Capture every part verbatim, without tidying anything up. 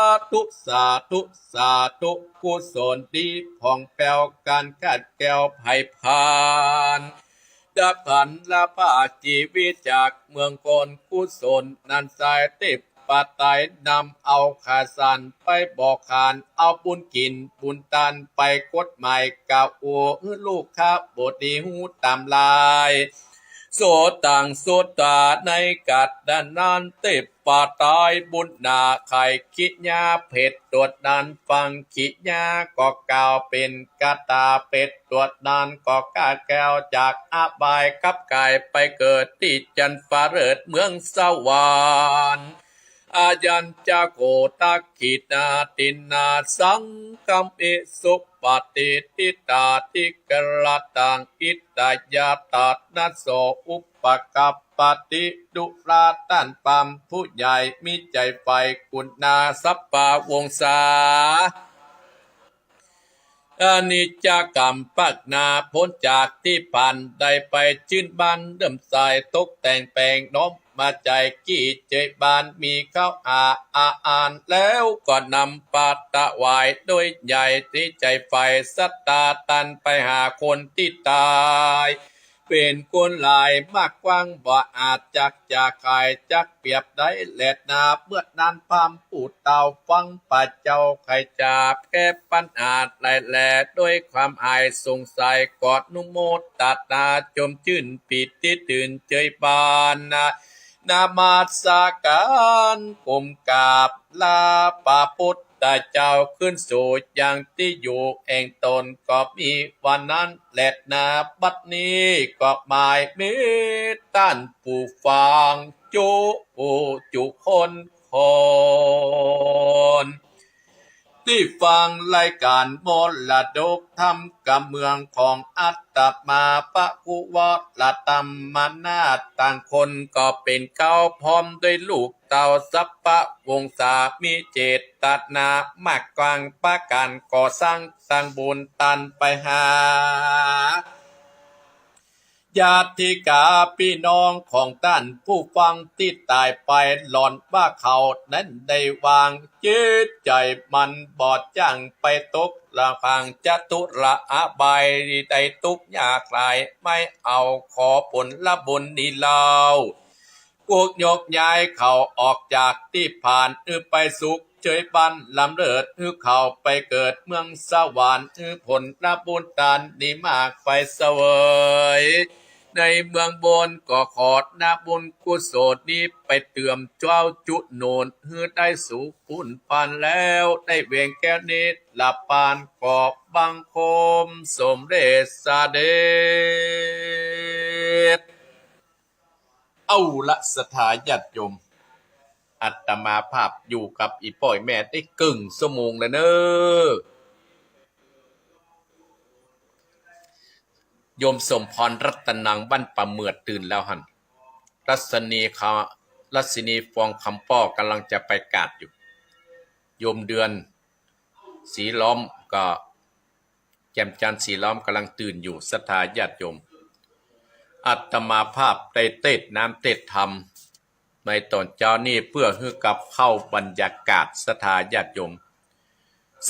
าธุ สาธุ สาธุ กุศลดีผ่องแผ้ว ก๋านขัดเกลาไพร่ผลาญ ดับขันธปริเทวะชีวิตจากเมืองคน กุศลนั้นสายเทพเจ้าได้นำเอาข้าวสารไปบอกขาน เอาบุญกิ๋นบุญตานไปกฎหมายกล่าว หื้อลูกค้าบ่ดีฮู้ต๋ามลาย โสตัง โสตา ในกัตตะนั้น เทพเจ้าบุญนาไขกิริยาเปรตตนนั้นฟัง กิริยาก็กล่าวเป๋นคาถา เปรตตนนั้นก็ขัดเกลาจากอบาย ขับขายไปเกิดตี้จันทร์ฟ้าเลิศเมืองสวรรค์ อายัญจะโข ทักขิณาทินนา สังคะเมสุ ปฏิทิฏา ทิกรตัง หิตายะถานะโส อุปกัปปติ ดูราต้านพราหมณ์ผู้ใหญ่ มีใจ๋ใฝ่กุณา สัพพะวงศา อนิจจกรรมปะนา ป๊นจากตี้ผ่าน ได้ไปจื้นบ้านเลื่อมใส ตกแต่งแป๋ง น้อมมาใจ๋ กี้เจยบ้าน มีข้าวอาอาหาร แล้วก็นำไปถวายโดยใหญ่ ตี้ใจ๋ใฝ่ศรัทธา ตันไปหาคนตี้ต๋าย เป๋นคนหลายมากกว้าง บ่อาจจักจะขายจักเปรียบได้แลนา เมื่อนั้นพราหมณ์ผู้เฒ่าฟังพระเจ้าใค่จะแก้ปัญหาได้แล ด้วยความหายสงสัย ก็อนุโมทนาจมจื้นปีติตื่นเจยบาน นมัสการก้มกราบลาพระพุทธเจ้า คืนสู่ยังตี้อยู่แห่งต๋น ก็มีวันนั้นแลนา บัดนี้ก็หมายเหตุต้านผู้ฟังจุจุคนคน ตี้ฟังรายก๋านมรดกธรรมกำเมืองของอาตมา พระครูวรธรรมนาถ ต่างคนก็เป๋นเก๊า พร้อมด้วยลูกเต้าสัพพะวงศา มีเจตนามากกว้าง ประก๋านก่อสร้างสร้างบุญตันไปหา ญาติกาปี้น้องของต้านผู้ฟังตี้ต๋ายไป หล่อนว่าเขานั้นได้วางจิตใจ๋ มันบ่จ้างไปตกละหว่างจตุระอบาย ได้ตุ๊กข์ยากหลาย ไม่เอาขอผลบุญนี้เล่า พวกยกย้ายเขาออกจากตี้ผ่าน หื้อไปสุขเจยบ้านล้ำเลิศ หื้อเขาไปเกิดเมืองสวรรค์ หื้อผลบุญตันนี้มากไปเสวย ในเมืองบน ก็ขอผลบุญกุศลนี้ไปเติมเจ้าจุหนุน หื้อได้สุขบุญปานแล้ว ได้เวียนแก้วนิรพาน ขอบังคมสมเด็จเสด็จ เอาละศรัทธาญาติโยม อาตมาภาพอยู่กับอี่ป้ออี่แม่ได้เกิ่งชั่วโมงแล้วเนอะ โยมสมพรรัตนังบ้านป่าเหมือดตื่นแล้วหั้น รัชนีเขา รัชนีฟองคำป้อก่ำลังจะไปกาดอยู่ โยมเดือนสีล้อมก็ แจ่มจันทร์สีล้อมก่ำลังตื่นอยู่ ศรัทธาญาติโยม อาตมาภาพได้เตสน์น้ำเตสน์ธรรมในต๋อนเจ๊านี้ เปื้อหื้อกับเข้าบรรยากาศ ศรัทธาญาติโยม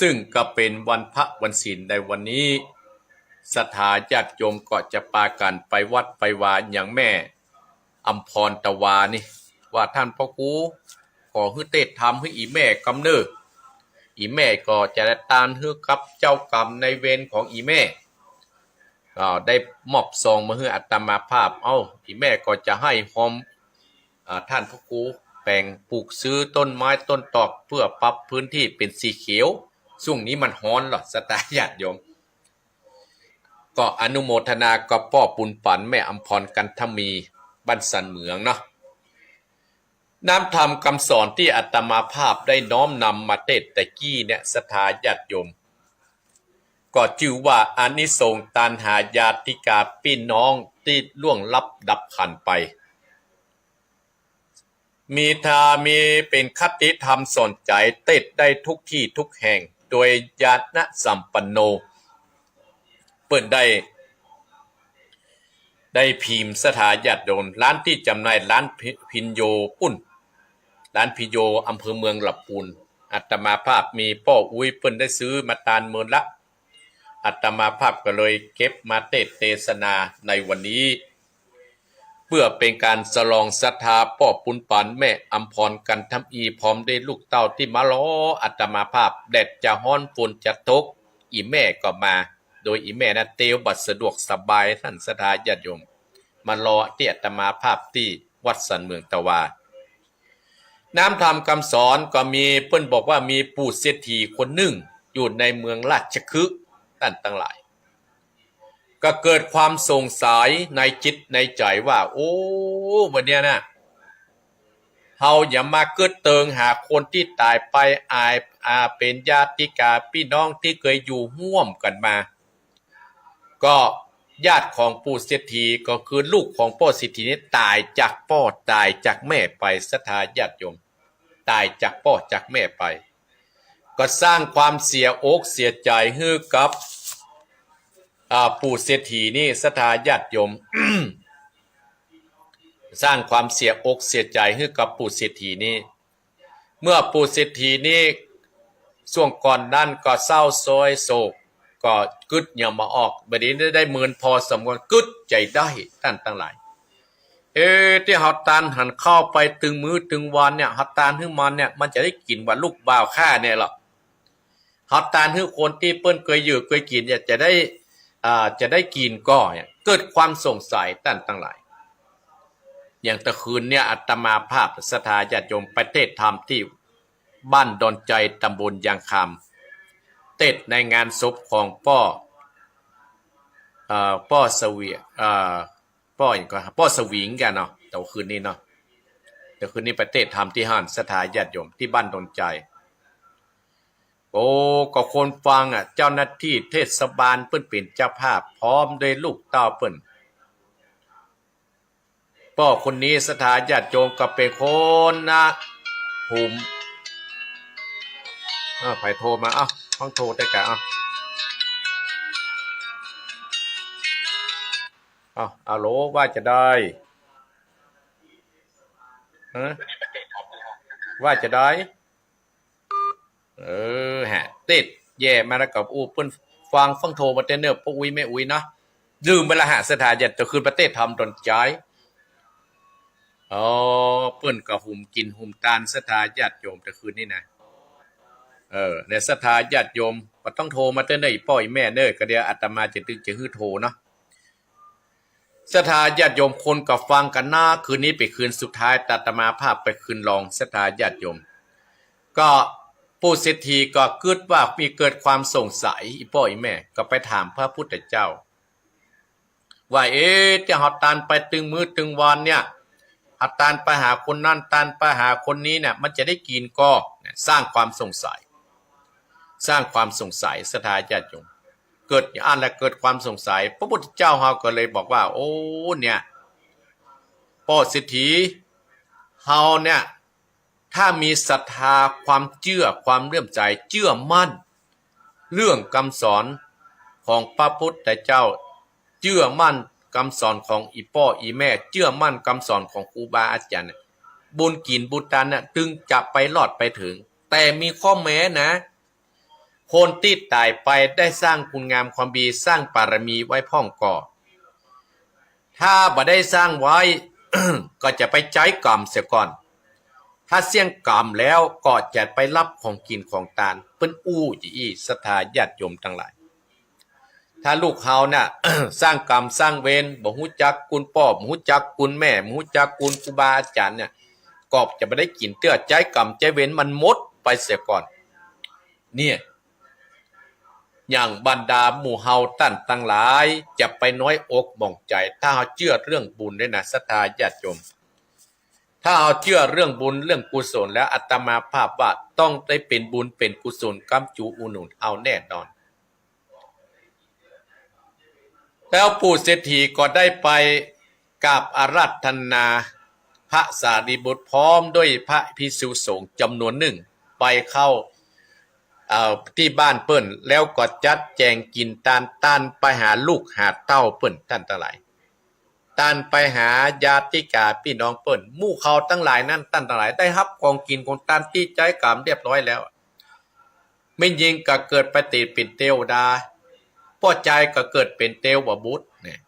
ซึ่งก็เป๋นวันพระวันศีลในวันนี้ ศรัทธาญาติโยมก็จะปากั๋นไปวัดไปวาอย่างแม่ อำพรตะวานี่ ว่าต้านพระครู ขอหื้อเตสน์ธรรมหื้ออี่แม่กำเนิด อี่แม่ก็จะได้ตานหื้อกับเจ้ากรรมนายเวรของอี่แม่ อ่า ได้มอบซองมาหื้ออาตมาภาพ เอ้า อี่แม่ก็จะให้ฮอม อ่า ต้านพระครูแป๋งปลูกซื้อต้นไม้ต้นตอก เปื้อปรับพื้นตี้เป๋นสีเขียว ช่วงนี้มันฮ้อนเนาะ ศรัทธาญาติโยม ก็อนุโมทนากับป้อบุญปั๋นแม่อำพรกันทมี บ้านสันเหมืองเนาะ น้ำธรรมกำสอนตี้อาตมาภาพได้น้อมนำมาเตสน์ตะกี้เนี่ย ศรัทธาญาติโยม ก็จื้อว่าอานิสงส์ตัณหาญาติกาปี้น้องตี้ล่วงลับดับขันธ์ไป มีธรรม มีเป๋นคติธรรมสอนใจ๋ เตสน์ได้ทุกตี้ทุกแห่ง โดยญาณสัมปันโน เปิ้นได้ ได้พิมพ์ ศรัทธาญาติโยม ร้านตี้จ๋ำหน่าย ร้านพิ พิญโญปุ้น ร้านพิญโญ อำเภอเมืองลำพูน อาตมาภาพมีป้ออุ๊ยเปิ้นได้ซื้อมาตานเมินละ อาตมาภาพก็เลยเก็บมาเตสน์เตสนาในวันนี้ เปื้อเป๋นก๋านสลองศรัทธาป้อปุณปานแม่อำพรกันทำอี พร้อมด้วยลูกเต้าตี้มารออาตมาภาพ แดดจะฮ้อนฝนจะตก อี่แม่ก็มา โดยอี่แม่นั้นเตียวบ่สะดวกสบาย ต้านศรัทธาญาติโยม มารอตี้อาตมาภาพตี้วัดสันเมืองตะวา น้ำธรรมกำสอนก็มี เปิ้นบอกว่ามีปู่เศรษฐีคนนึ่งอยู่ในเมืองราชคฤห์ ต้านตังหลาย ก็เกิดความสงสัยในจิตในใจ๋ว่า โอ้ วันเนี้ยนะ เฮาอย่ามากึ๊ดเติงหาคนตี้ต๋ายไป อาจ อาจเป๋นญาติกาปี้น้องตี้เกยอยู่ฮ่วมกั๋นมา ก็ญาติของปู่เศรษฐี ก็คือลูกของป้อเศรษฐีนี้ต๋ายจากป้อต๋ายจากแม่ไป ศรัทธาญาติโยม ต๋ายจากป้อจากแม่ไป ก็สร้างความเสียอกเสียใจ๋หื้อกับ อ่า ปู่เศรษฐีนี้ ศรัทธาญาติโยม สร้างความเสียอกเสียใจ๋หื้อกับปู่เศรษฐีนี้ เมื่อปู่เศรษฐีนี้ ช่วงก่อนนั้นก็เศร้าโศยโศก ก็กึ๊ดยังบ่ออก บัดนี้ได้ ได้เมินพอสมควร กึ๊ดใจ๋ได้ ต้านตังหลาย เอ๊ะ ตี้เฮาตานหันข้าวไปตึงมื้อตึงวันเนี่ย เฮาตานหื้อมันเนี่ย มันจะได้กิ๋นบ่าลูกบ่าวข้าเนี่ยเหรอ เฮาตานหื้อคนตี้เปิ้นเกยอยู่เกยกิ๋นเนี่ย จะได้ อ่า จะได้กิ๋นก่อเนี่ย เกิดความสงสัย ต้านตังหลาย อย่างตะคืนเนี่ย อาตมาภาพศรัทธาญาติโยมไปเตสน์ธรรมตี้บ้านดอนใจ ตำบลยางคำ เตสน์ในงานศพของป้อ เอ่อ ป้อเสวียง เอ่อ ป้อหยังก่อ ป้อสวิงกั๋นเนาะ ตะคืนนี้เนาะ ตะคืนนี้ไปเตสน์ธรรมตี้หั้น ศรัทธาญาติโยม ตี้บ้านดอนใจ โอ้ ก็คนฟังอะ เจ้าหน้าตี้เทศบาลเปิ้นเป๋นเจ้าภาพ พร้อมด้วยลูกเต้าเปิ้น ป้อคนนี้ศรัทธาญาติโยมก็เป๋นคนนะ หุม อ้าว ใผโทรมา อ้าว ฟังโทรได้กะ อ้าว อ้าว ฮัลโหล ว่าจาใด ฮะ ว่าจาใด เออ ฮะ เตสน์แย่มาแล้วก็อู้ เปิ้นฟังฟังโทรมาเต๊อะเน่อ ป้ออุ๊ยแม่อุ๊ยเนาะ ลืมไปละฮะ ศรัทธาญาติโยม คือไปเตสน์ธรรมดอนใจ อ๋อ เปิ้นก็หุมกิ๋นหุมตาน ศรัทธาญาติโยม ตะคืนนี้นะ เออ เนี่ย ศรัทธาญาติโยม บ่ต้องโทรมาเต๊อะเน่อ อี่ป้ออี่แม่เน่อ ก็เดี๋ยวอาตมาจะตึงจะหื้อโทรเนาะ ศรัทธาญาติโยม คนก็ฟังกั๋นนะ คืนนี้เป๋นคืนสุดท้าย อาตมาภาพไปคืนรอง ศรัทธาญาติโยม ก็ปู่เศรษฐีก็กึ๊ดว่ามีเกิดความสงสัย อี่ป้ออี่แม่ ก็ไปถามพระพุทธเจ้า ว่า เอ๊ะ ตี้เฮาตานไปตึงมื้อตึงวันเนี่ย เฮาตานไปหาคนนั้น ตานไปหาคนนี้เนี่ย มันจะได้กิ๋นก่อ เนี่ย สร้างความสงสัย สร้างความสงสัย ศรัทธาญาติโยม เกิดอย่างอั้นแหละ เกิดความสงสัย พระพุทธเจ้าเฮาก็เลยบอกว่า โอ้ เนี่ย ป้อเศรษฐี เฮาเนี่ย ถ้ามีศรัทธา ความเจื้อ ความเลื่อมใส เจื้อมั่น เรื่องกำสอนของพระพุทธเจ้า เจื้อมั่นกำสอนของอี่ป้ออี่แม่ เจื้อมั่นกำสอนของครูบาอาจ๋ารย์เนี่ย บุญกิ๋นบุญตานเนี่ย ตึงจะไปรอดไปเถิง แต่มีข้อแม้นะ คนตี้ต๋ายไปได้สร้างคุณงามความดี สร้างบารมีไว้พ่องก่อ ถ้าบ่ได้สร้างไว้ ก็จะไปใจ๊กรรมเสียก่อน ถ้าเสี้ยงกรรมแล้วก็จะไปฮับของกิ๋นของตาน เปิ้นอู้อย่างอี้ ศรัทธาญาติโยมตังหลาย ถ้าลูกเฮาน่ะ สร้างกรรมสร้างเวร บ่ฮู้จักคุณป้อ บ่ฮู้จักคุณแม่ บ่ฮู้จักคุณครูบาอาจ๋ารย์เนี่ย ก็จะบ่ได้กิ๋นเตื้อ ใจ๊กรรมใจ๊เวรมันหมดไปเสียก่อน เนี่ย อย่างบรรดาหมู่เฮาต้านตังหลาย จะไปน้อยอกหมองใจ๋ ถ้าเฮาเจื้อเรื่องบุญด้วยนะ ศรัทธาญาติโยม ถ้าเฮาเจื้อเรื่องบุญเรื่องกุศลแล้ว อาตมาภาพว่าต้องได้เป๋นบุญเป๋นกุศล ก๊ำจูอุดหนุนเอาแน่นอน แล้วปู่เศรษฐีก็ได้ไปกราบอาราธนาพระสารีบุตรพร้อมด้วยพระภิกษุสงฆ์จ๋ำนวนนึ่ง ไปเข้า เอ่อ ตี้บ้านเปิ้น แล้วก็จัดแจ๋งกิ๋นตาน ตานไปหาลูกหาเต้าเปิ้น ต้านตังหลาย ตานไปหาญาติกาปี้น้องเปิ้น หมู่เขาตังหลายนั้น ต้านตังหลาย ได้ฮับของกิ๋นของตานตี้ใจ๊กรรมเรียบร้อยแล้ว แม่ญิงก็เกิดไปเต๋เป๋นเตวดา ป้อจายก็เกิดเป๋นเตวบุตรเนี่ย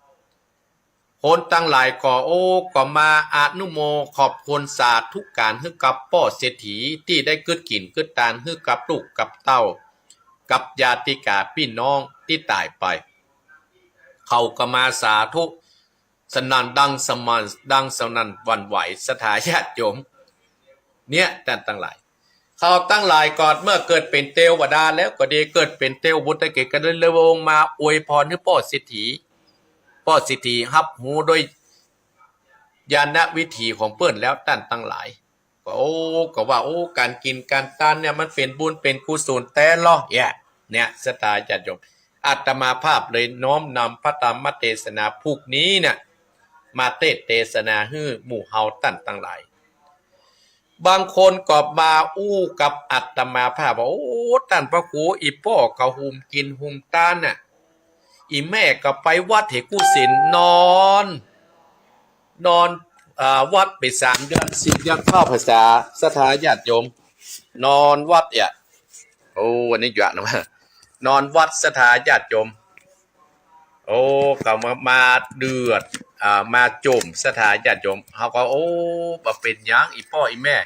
คนตังหลายก็ โอ้ ก็มาอนุโม ขอบคุณสาธุการหื้อกับป้อเศรษฐีตี้ได้กึ๊ดกิ๋นกึ๊ดตานหื้อกับลูกกับเต้า กับญาติกาปี้น้องตี้ต๋ายไป เขาก็มาสาธุสนั่นดังสมัน ดังสนั่นหวั่นไหว ศรัทธาญาติโยม เนี่ย ต้านตังหลาย เขาตังหลายก็เมื่อเกิดเป๋นเตวดาแล้วก็ดี เกิดเป๋นเตวบุตรตะเกศก็เลยลงมาอวยพรหื้อป้อเศรษฐี ป้อเศรษฐีฮับฮู้โดยญาณวิถีของเปิ้นแล้ว ต้านตังหลาย ก็ โอ้ ก็ว่า โอ้ ก๋านกิ๋นก๋านตานเนี่ยมันเป๋นบุญเป๋นกุศลแต๊ลอ เนี่ย เนี่ย ศรัทธาญาติโยม อาตมาภาพเลยน้อมนำพระธรรมเตสนาพุกนี้เนี่ย มาเตสน์เตสนาหื้อหมู่เฮาต้านตังหลาย บางคนก็มาอู้กับอาตมาภาพว่า โอ้ ต้านพระครู อี่ป้อก็หุมกิ๋นหุมตานน่ะ อี่แม่ก็ไปวัดเหกุศิล นอน นอน อ่า วัดไปสามเดือนสี่เดือน เข้าพรรษา ศรัทธาญาติโยม นอนวัดเนี่ย โอ้ อันนี้หยาบนะ นอนวัด ศรัทธาญาติโยม โอ้ เขามา มาเดือด อ่า มาจ่ม ศรัทธาญาติโยม เฮาก็ โอ้ บ่เป๋นหยัง อี่ป้ออี่แม่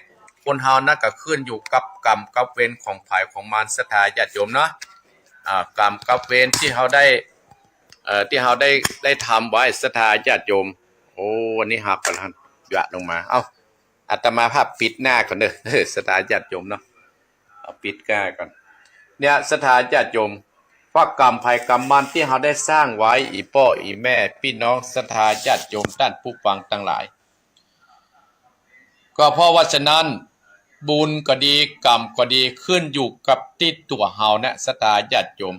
คนเฮานั้นก็ขึ้นอยู่กับกรรมกับเวรของใผของมัน ศรัทธาญาติโยมเนาะ อ่า กรรมกับเวรตี้เฮาได้ เอ่อ ตี้เฮาได้ ได้ทำไว้ ศรัทธาญาติโยม โอ้ อันนี้หักไปแล้ว หยาบลงมา เอ้า อาตมาภาพปิดหน้าก่อนเด้อ ศรัทธาญาติโยมเนาะ เอาปิดหน้าก่อน เนี่ย ศรัทธาญาติโยม เพราะกรรมใผกรรมมันตี้เฮาได้สร้างไว้ อี่ป้ออี่แม่ ปี้น้อง ศรัทธาญาติโยม ต้านผู้ฟังตังหลาย ก็เพราะว่าฉะนั้น บุญก็ดี กรรมก็ดี ขึ้นอยู่กับตี้ตั๋วเฮานะ ศรัทธาญาติโยม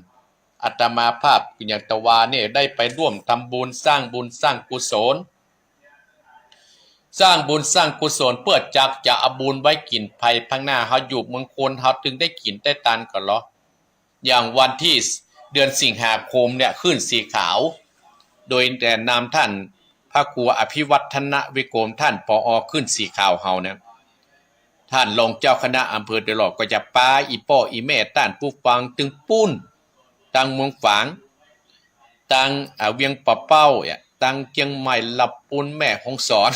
อาตมาภาพอย่างตะวาเนี่ย ได้ไปร่วมทำบุญ สร้างบุญสร้างกุศล สร้างบุญสร้างกุศล เปื้อจักจะเอาบุญไว้กิ๋นภายภาคหน้า เฮาอยู่เมืองคน เฮาตึงได้กิ๋นได้ตานก่อลอ อย่างวันตี้ เดือนสิงหาคมเนี่ย ขึ้นสีขาว โดยแนะนำต้านพระครูอภิวัฒนวิกรม ต้าน ผอ ขึ้นสีขาวเฮาเนี่ย ต้านรองเจ้าคณะอำเภอดอยหล่อก็จะปาอี่ป้ออี่แม่ ต้านผู้ฟังตึงปู๊น ตังเมืองฝาง ตัง อ่า เวียงป่าเป้าเนี่ย ตังเจียงใหม่ ลำปูน แม่ฮ่องสอน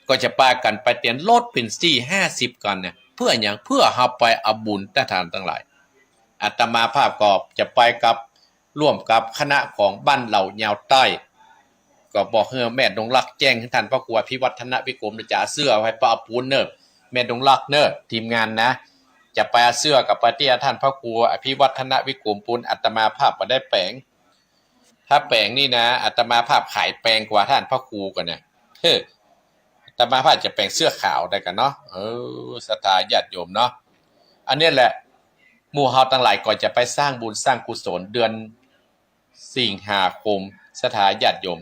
ก็จะปากั๋นไปเตียนรถเป๋นสี่ห้าสิบคันเนี่ย เปื้อหยัง เปื้อเฮาไปเอาบุญ ต้านตังหลาย อาตมาภาพก็จะไปกับ ร่วมกับคณะของบ้านเหล่ายาวใต้ ก็บอกหื้อแม่ดงรักแจ้งหื้อต้านพระครูอภิวัฒนวิกรม จะเอาเสื้อไปเอาปูนเน่อ แม่ดงรักเน่อ ทีมงานนะ จะไปเอาเสื้อกับไปเตี้ยต้านพระครูอภิวัฒนวิกรมปูน อาตมาภาพบ่ได้แป๋ง ถ้าแป๋งนี่นะ อาตมาภาพขายแปงกว่าต้านพระครูก่อนนะ เฮ้อ อาตมาภาพจะแป๋งเสื้อขาวได้ก่อเนาะ เออ ศรัทธาญาติโยมเนาะ อันนี้แหละ หมู่เฮาตังหลายก็จะไปสร้างบุญสร้างกุศลเดือนสิงหาคม ศรัทธาญาติโยม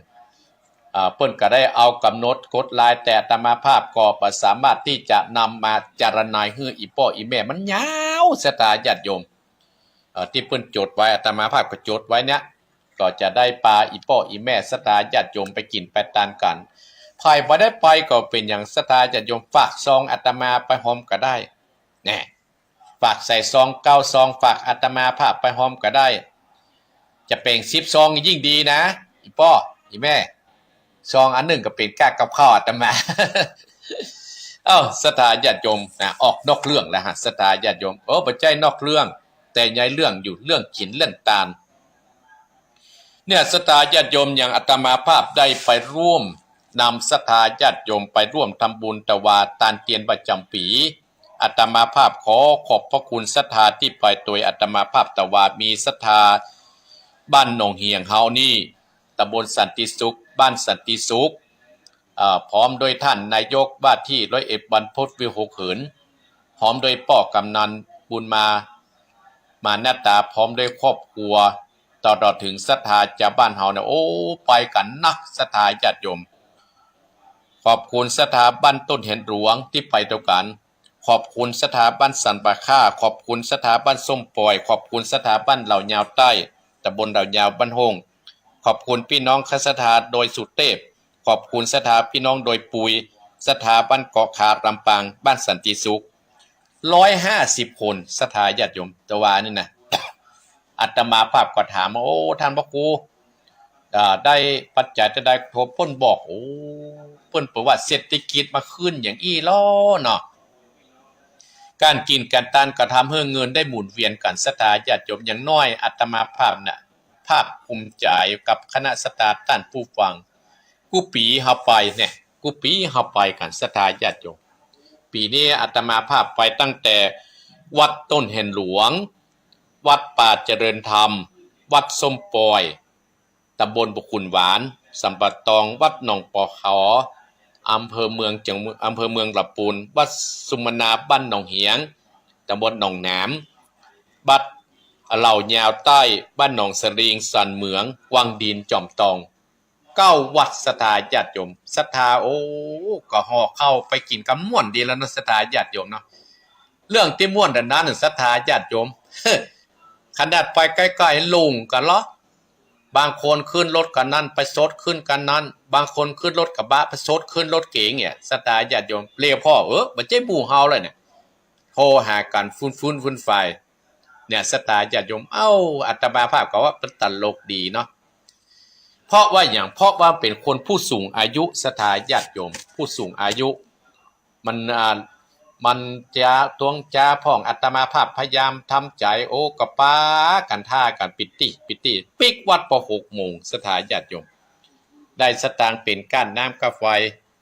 อ่า เปิ้นก็ได้เอาก๋ำหนดกฎหมาย แต่อาตมาภาพก็บ่สามารถตี้จะนำมาจารณาหื้ออี่ป้ออี่แม่ มันยาว ศรัทธาญาติโยม เอ่อ ตี้เปิ้นจดไว้ อาตมาภาพก็จดไว้เนี่ย ก็จะได้ปาอี่ป้ออี่แม่ ศรัทธาญาติโยมไปกิ๋นไปตานกั๋น ใผบ่ได้ไปก็เป๋นหยัง ศรัทธาญาติโยม ฝากซองอาตมาไปฮอมก็ได้ แน่ ฝากใส่ซองเก้าซอง ฝากอาตมาภาพไปฮอมก็ได้ จะแป๋งสิบซองยิ่งดีนะ อี่ป้ออี่แม่ ซองอันนึ่งก็เป๋นก้ากับข้าวอาตมา เอ้า ศรัทธาญาติโยมนะ ออกนอกเรื่องแล้วฮะ ศรัทธาญาติโยม เออ บ่ใจ้นอกเรื่อง แต่ในเรื่องอยู่ เรื่องกิ๋นเรื่องตาน เนี่ย ศรัทธาญาติโยม อย่างอาตมาภาพได้ไปร่วมนำศรัทธาญาติโยมไปร่วมทำบุญตวาตานเตียนประจ๋ำปี๋ อาตมาภาพขอขอบพระคุณศรัทธาตี้ไปโตยอาตมาภาพตวา มีศรัทธาบ้านหนองเหียงเฮานี่ ตำบลสันติสุข บ้านสันติสุข เอ่อ พร้อมด้วยต้านนายกว่าตี้ร้อยเอ็ดบรรพตวิหกเหิน พร้อมด้วยป้อกำนันบุญมา มาหน้าตา พร้อมด้วยครอบครัว ตลอดเถิงศรัทธาจาวบ้านเฮาเนี่ย โอ้ ไปกั๋นนัก ศรัทธาญาติโยม ขอบคุณศรัทธาบ้านต้นเหียนหลวงตี้ไปตวยกั๋น ขอบคุณศรัทธาบ้านสันป่าข้า ขอบคุณศรัทธาบ้านส้มป่อย ขอบคุณศรัทธาบ้านเหล่ายาวใต้ ตำบลเหล่ายาว บ้านโฮ่ง ขอบคุณปี้น้องศรัทธาดอยสุเตพ ขอบคุณศรัทธาปี้น้องดอยปุย ศรัทธาบ้านเกาะคา ลำปาง บ้านสันติสุข ร้อยห้าสิบคน ศรัทธาญาติโยม แต่ว่านี่นะ อาตมาภาพก็ถามว่า โอ้ ท่านพระครู อ่า ได้ปัจจัยเต้าใด โทรเปิ้นบอก โอ้ เปิ้นบอกว่าเศรษฐกิจมาขึ้นอย่างอี้ลอเนาะ ก๋านกิ๋นก๋านตานก็ทำหื้อเงินได้หมุนเวียนกั๋น ศรัทธาญาติโยม อย่างน้อยอาตมาภาพน่ะ ภาคภูมิใจ๋กับคณะศรัทธาต้านผู้ฟัง กู้ปี๋เฮาไปเนี่ย กู้ปี๋เฮาไปกั๋น ศรัทธาญาติโยม ปี๋นี้อาตมาภาพไปตั้งแต่วัดต้นแหนหลวง วัดป่าเจริญธรรม วัดส้มป่อย ตำบลบ่อขุ่นหวาน สัมปะตอง วัดหนองปอขอ อำเภอเมืองเจียง อำเภอเมืองลำปูน วัดสุมนา บ้านหนองเหียง ตำบลหนองหนาม วัดเหล่ายาวใต้ บ้านหนองสะลิง สันเหมือง วังดิน จอมตอง เก้าวัด ศรัทธาญาติโยม ศรัทธา โอ้ ก็ห่อข้าวไปกิ๋นก็ม่วนดีแล้วเนาะ ศรัทธาญาติโยมเนาะ เรื่องตี้ม่วนอันนั้น ศรัทธาญาติโยม ขนาดไปใก้ๆ หลงกั๋นเหลาะ บางคนขึ้นรถคันนั้นไปสดขึ้นคันนั้น บางคนขึ้นรถกระบะไปสดขึ้นรถเก๋งเนี่ย ศรัทธาญาติโยม เล่พ่อ เออ บ่ใจ้หมู่เฮาเลยเนี่ย โทรหากั๋นฟืนๆ ฟืนฟาย เนี่ย ศรัทธาญาติโยม เอ้า อาตมาภาพก็ว่าเป๋นตลกดีเนาะ เพราะว่าหยัง เพราะว่าเป๋นคนผู้สูงอายุ ศรัทธาญาติโยม ผู้สูงอายุ มัน อ่า มันจะตวงจาพ่อง อาตมาภาพพยายามทำใจ๋ โอ้ ก็ปากั๋นท่ากั๋นปิดตี้ ปิดตี้ ปิดวัดปอหกโมง ศรัทธาญาติโยม ได้สตางค์เป๋นก้านน้ำก้าไฟ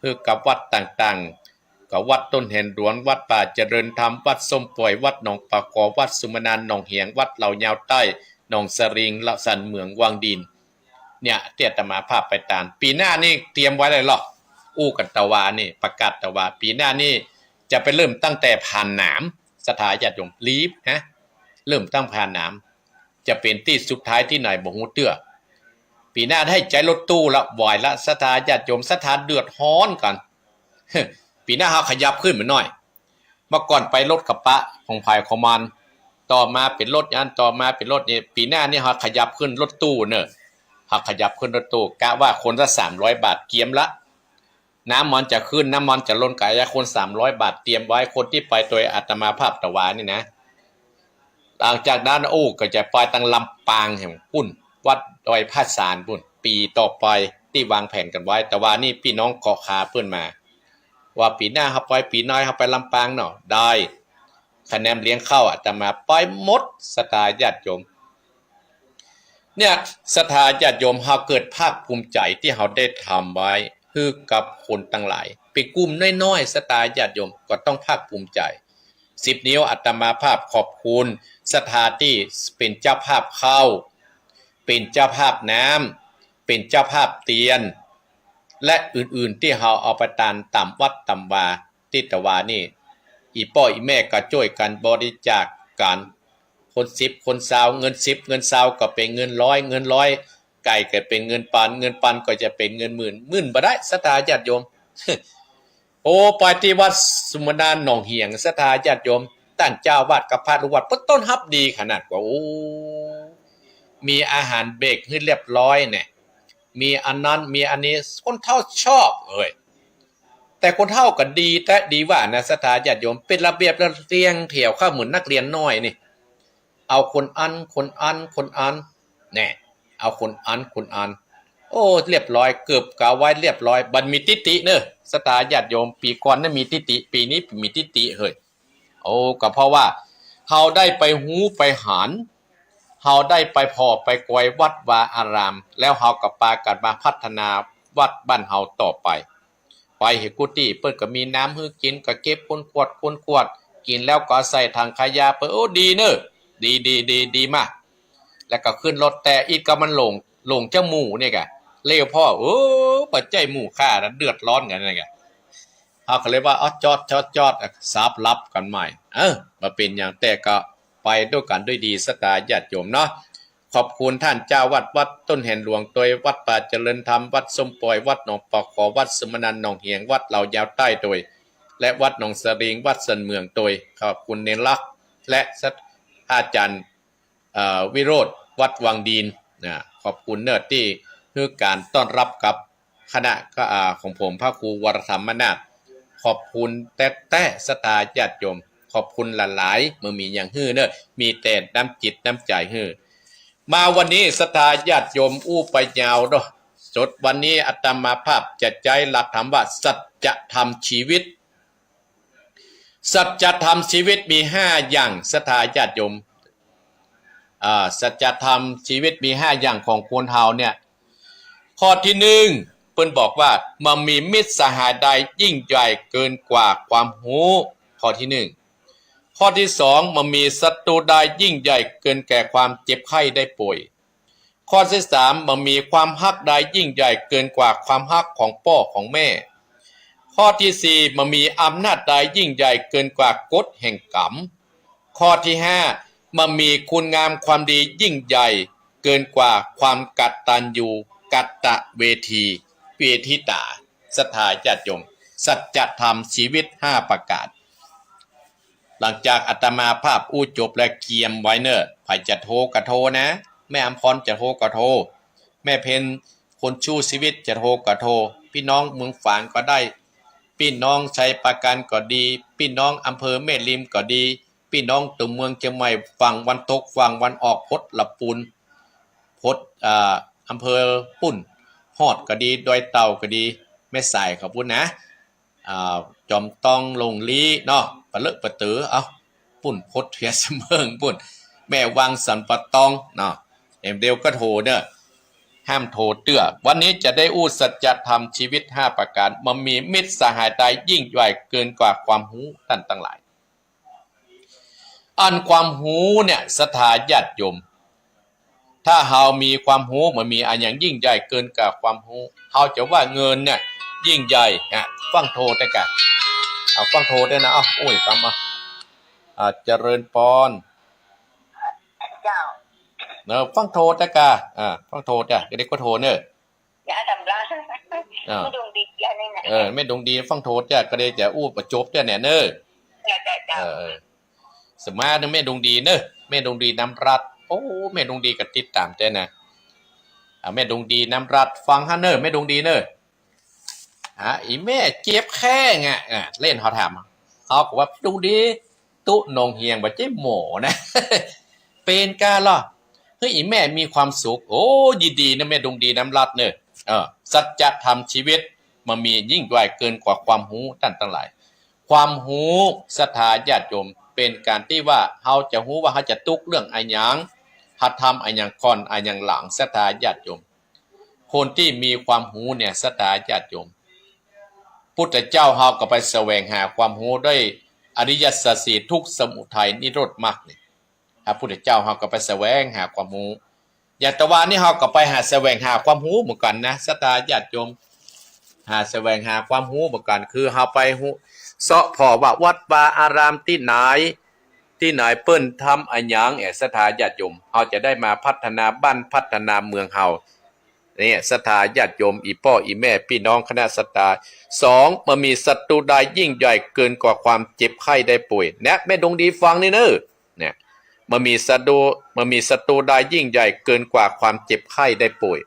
หื้อกับวัดต่างๆ ก็วัดต้นแหนหลวง วัดป่าเจริญธรรม วัดส้มป่อย วัดหนองปอขอ วัดสุมนา หนองเหียง วัดเหล่ายาวใต้ หนองสะลิง และสันเหมือง วังดิน เนี่ย ตี้อาตมาภาพไปตาน ปี๋หน้านี่เตรียมไว้เลยเหรอ อู้กั๋นตะวานี่ ประกาศตะวา ปี๋หน้านี่จะไปเริ่มตั้งแต่ผาหนาม ศรัทธาญาติโยม รีบนะ เริ่มตั้งผาหนาม จะเป๋นตี้สุดท้ายตี้ไหนบ่ฮู้เตื้อ ปี๋หน้าได้ใจ๊รถตู้ละ บ่ไหวละ ศรัทธาญาติโยม ศรัทธาเดือดฮ้อนกั๋น ปี๋หน้าเฮาขยับขึ้นมาหน่อย เมื่อก่อนไปรถกระบะของใผของมัน ต่อมาเป๋นรถอัน ต่อมาเป๋นรถนี่ ปี๋หน้านี่เฮาขยับขึ้นรถตู้เน่อ เฮาขยับขึ้นรถตู้ กะว่าคนละสามร้อยบาท เกียมละ น้ำมันจะขึ้น น้ำมันจะลง กะเอาคนสามร้อยบาทเตรียมไว้ คนตี้ไปโดยอาตมาภาพตะวานี่นะ หลังจากนั้น โอ้ ก็จะไปตังลำปางแหมปุ้น วัดดอยผาสานปุ้น ปี๋ต่อไปตี้วางแผนกั๋นไว้ ตะวานี่ปี้น้องเกาะขาเปิ้นมา ว่าปี๋หน้าเฮาไป ปี๋ในเฮาไปลำปางเนาะ ได้ คะแนนเลี้ยงข้าวอาตมาไปหมด ศรัทธาญาติโยม เนี่ย ศรัทธาญาติโยม เฮาเกิดภาคภูมิใจ๋ตี้เฮาได้ทำไว้ หื้อกับคนตังหลาย เป๋นกลุ่มน้อยๆ ศรัทธาญาติโยม ก็ต้องภาคภูมิใจ๋ สิบนิ้วอาตมาภาพขอบคุณศรัทธาตี้เป๋นเจ้าภาพข้าว เป๋นเจ้าภาพน้ำ เป๋นเจ้าภาพเตียน และอื่นๆ ตี้เฮาเอาไปตานต๋ามวัดต๋ามวา ตี้ตะวานี่ อี่ป้ออี่แม่ก็จ้วยกั๋นบริจาคกั๋น คนสิบ คนซาว เงินสิบ เงินซาว ก็เป๋นเงินร้อย เงินร้อย ไก่ก็เป๋นเงินปัน เงินปันก็จะเป๋นเงินหมื่น หมื่นบ่ได้ ศรัทธาญาติโยม โอ้ ไปตี้วัดสุมนาหนองเหียง ศรัทธาญาติโยม ต้านเจ้าอาวาสกับพระลูกวัด เปิ้นต้อนฮับดีขนาดว่า โอ้ มีอาหารเบรกหื้อเรียบร้อยเนี่ย มีอันนั้น มีอันนี้ คนเฒ่าชอบเอ้ย แต่คนเฒ่าก็ดีแต๊ดีว่านะ ศรัทธาญาติโยม เป๋นระเบียบเรียงแถวเข้าเหมือนนักเรียนน้อยนี่ เอาคนอั้น คนอั้น คนอั้น แน่ เอาคนอั้น คนอั้น โอ้ เรียบร้อย เกือบกะไว้เรียบร้อย บ่มีตี้ติเน่อ ศรัทธาญาติโยม ปี๋ก่อนนั้นมีตี้ติ ปี๋นี้บ่มีตี้ติเฮ้ย โอ้ ก็เพราะว่าเฮาได้ไปฮู้ไปหัน เฮาได้ไปผ่อไปกอยวัดวาอาราม แล้วเฮาก็ปากั๋นมาพัฒนาวัดบ้านเฮาต่อไป ไปหื้อกู้ตี้ เปิ้นก็มีน้ำหื้อกิ๋น ก็เก็บคนขวด คนขวด กิ๋นแล้วก็ใส่ถังขยะไป โอ้ ดีเน่อ ดี ดี ดี ดีมาก แล้วก็ขึ้นรถ แต่อิดก็มันหลง หลงเจ้าหมู่เนี่ยกะ เล่พ่อ เออ บ่ใจ้หมู่ข้านะ เดือดร้อนกั๋นเนี่ยกะ เฮาก็เลยว่า เอา จอด จอด จอด สาบลับกั๋นใหม่ เออ บ่เป๋นหยัง แต่ก็ไปด้วยกั๋นด้วยดี ศรัทธาญาติโยมเนาะ ขอบคุณต้านเจ้าวัด วัดต้นแหนหลวงตวย วัดป่าเจริญธรรม วัดส้มป่อย วัดหนองปอขอ วัดสุมนาหนองเหียง วัดเหล่ายาวใต้ตวย และวัดหนองสะลิง วัดสันเหมืองตวย ขอบคุณเณรลักษณ์ และศรัทธาอาจ๋ารย์ เอ่อ วิโรจน์ วัดวังดิน นะ ขอบคุณเน่อตี้หื้อก๋านต้อนฮับกับคณะก็ อ่า ของผมพระครูวรธรรมนาถ ขอบคุณแต๊ๆ ศรัทธาญาติโยม ข ขอบคุณหลายๆ บ่มีหยังหื้อเน่อ มีแต่น้ำจิตน้ำใจ๋หื้อ มาวันนี้ศรัทธาญาติโยมอู้ไปยาวเนาะ สดวันนี้อาตมาภาพจะใจ๊หลักธรรมว่าสัจธรรมชีวิต สัจธรรมชีวิตมีห้าอย่างศรัทธาญาติโยม อ่า สัจธรรมชีวิตมีห้าอย่างของคนเฮาเนี่ย ข้อตี้นึ่ง เปิ้นบอกว่าบ่มีมิตรสหายใดยิ่งใหญ่เกินกว่าความฮู้ ข้อตี้นึ่ง ข้อตี้สอง บ่มีศัตรูใดยิ่งใหญ่เกินแก่ความเจ็บไข้ได้ป่วย ข้อตี้สาม บ่มีความฮักใดยิ่งใหญ่เกินกว่าความฮักของป้อของแม่ ข้อตี้สี่ บ่มีอำนาจใดยิ่งใหญ่เกินกว่ากฎแห่งกรรม ข้อตี้ห้า บ่มีคุณงามความดียิ่งใหญ่เกินกว่าความกตัญญูกตเวที เวทิตา ศรัทธาญาติโยม สัจธรรมชีวิตห้าประการ หลังจากอาตมาภาพอู้จบแล้วเกียมไว้เน่อ ใผจะโทรก็โทรนะ แม่อำพรจะโทรก็โทร แม่เพ็ญคนสู้ชีวิตจะโทรก็โทร ปี้น้องเมืองฝางก็ได้ ปี้น้องชัยปราการก็ดี ปี้น้องอำเภอแม่ริมก็ดี ปี้น้องต๋วเมืองเจียงใหม่ฝั่งวันตกฝั่งวันออก พดละปูน พด อ่า อำเภอปุ้น ฮอดก็ดี ดอยเต่าก็ดี แม่สายเขาปุ้นนะ อ่า จอมตอง หลงลี้เนาะ ปะเลอะปะเต๋อ เอ้า ปุ้น พดเพียเสมิงปุ้น แม่วางสันป่าตองเนาะ เอ็มเดียวก็โทรเน่อ ห้ามโทรเตื้อ วันนี้จะได้อู้สัจธรรมชีวิตห้าประการ บ่มีมิตรสหายใดยิ่งใหญ่เกินกว่าความฮู้ ต้านตังหลาย อันความฮู้เนี่ยศรัทธาญาติโยม ถ้าเฮามีความฮู้ บ่มีอะหยังยิ่งใหญ่เกินกว่าความฮู้ เฮาจะว่าเงินเนี่ยยิ่งใหญ่นะ ฟั่งโทรเต๊อะกา เอาฟั่งโทรเต๊อะนะ เอา โอ้ย กำ เอา อ่า เจริญปอน เจ้า เนอะ ฟั่งโทรเต๊อะกา อ่า ฟั่งโทรเต๊อะ เดี๋ยวก็โทรเนอะ อย่าทำร้าย อ่า แม่ดวงดีอย่างนี้นะ เออ แม่ดวงดีฟั่งโทรเต๊อะ ก็เลยจะอู้บ่จบเต๊อะเนี่ยเนอะ เจ้า เจ้า เจ้า เออ เออ สมาเนอะ แม่ดวงดีเนอะ แม่ดวงดีน้ำรัตน์ โอ้ แม่ดวงดีก็ติดต๋ามเต๊อะนะ อ่า แม่ดวงดีน้ำรัตน์ ฟังหั้นเนอะ แม่ดวงดีเนอะ อ่ะ อีแม่เจ็บแข้งอ่ะ อ่ะ เล่นเขาถาม เขาก็ว่าดวงดี ตุ๊หนองเฮียงบ่ใจ้หมอนะ เป๋นกาลอ เฮ้ย อีแม่มีความสุข โอ้ ยินดีนะ แม่ดวงดีน้ำรัตน์เนอะ เออ สัจธรรมชีวิต บ่มียิ่งใหญ่เกินกว่าความฮู้ ต้านตังหลาย ความฮู้ ศรัทธาญาติโยม เป๋นก๋านตี้ว่าเฮาจะฮู้ว่าเฮาจะตุ๊กเรื่องอะหยัง เฮาทำอะหยังก่อน อะหยังหลัง ศรัทธาญาติโยม คนตี้มีความฮู้เนี่ย ศรัทธาญาติโยม พุทธเจ้าเฮาก็ไปแสวงหาความฮู้ด้วยอริยสัจสี่ ทุกข์ สมุทัย นิโรธมรรคเนี่ย พระพุทธเจ้าเฮาก็ไปแสวงหาความฮู้ อย่างตะวานี้เฮาก็ไปหาแสวงหาความฮู้เหมือนกั๋นนะ ศรัทธาญาติโยม หาแสวงหาความฮู้เหมือนกั๋น คือเฮาไปฮู้ เซาะผ่อว่าวัดวาอารามตี้ไหน ตี้ไหนเปิ้นทำอะหยัง เอ่อ ศรัทธาญาติโยม เฮาจะได้มาพัฒนาบ้านพัฒนาเมืองเฮา เนี่ย ศรัทธาญาติโยม อี่ป้ออี่แม่ปี้น้องคณะศรัทธา สอง บ่มีศัตรูใดยิ่งใหญ่เกินกว่าความเจ็บไข้ได้ป่วย เนี่ย แม่ดวงดีฟังนี่เนอะ เนี่ย บ่มีศัตรู บ่มีศัตรูใดยิ่งใหญ่เกินกว่าความเจ็บไข้ได้ป่วย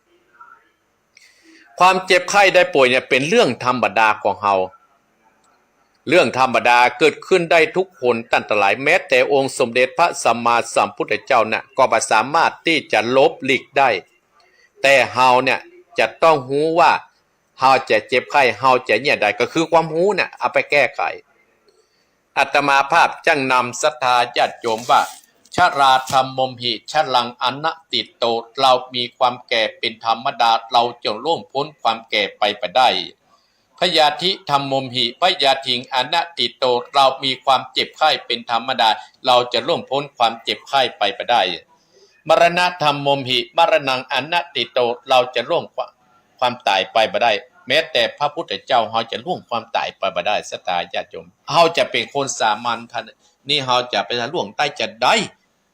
ความเจ็บไข้ได้ป่วยเนี่ยเป๋นเรื่องธรรมดาของเฮา เรื่องธรรมดาเกิดขึ้นได้ทุกคน ต้านตังหลาย แม้แต่องค์สมเด็จพระสัมมาสัมพุทธเจ้าน่ะ ก็บ่สามารถตี้จะหลบหลีกได้ แต่เฮาเนี่ยจะต้องฮู้ว่าเฮาจะเจ็บไข้ เฮาจะเยียะใด ก็คือความฮู้น่ะ เอาไปแก้ไข อาตมาภาพจั่งนำศรัทธาญาติโยมว่า ชราธัมโมหิ ชรังอนัตถิโต เรามีความแก่เป๋นธรรมดา เราจะล่วงป๊นความแก่ไปบ่ได้ พยาธิธัมโมหิ พยาธิงอนัตถิโต เรามีความเจ็บไข้เป๋นธรรมดา เราจะล่วงป๊นความเจ็บไข้ไปบ่ได้ มรณะธัมโมหิ มรณังอนัตถิโต เราจะล่วงความ ความต๋ายไปบ่ได้ แม้แต่พระพุทธเจ้าเฮาจะล่วงความต๋ายไปบ่ได้ ศรัทธาญาติโยม เฮาจะเป๋นคนสามัญเท่านั้น นี่เฮาจะไปล่วงต๋ายจาใด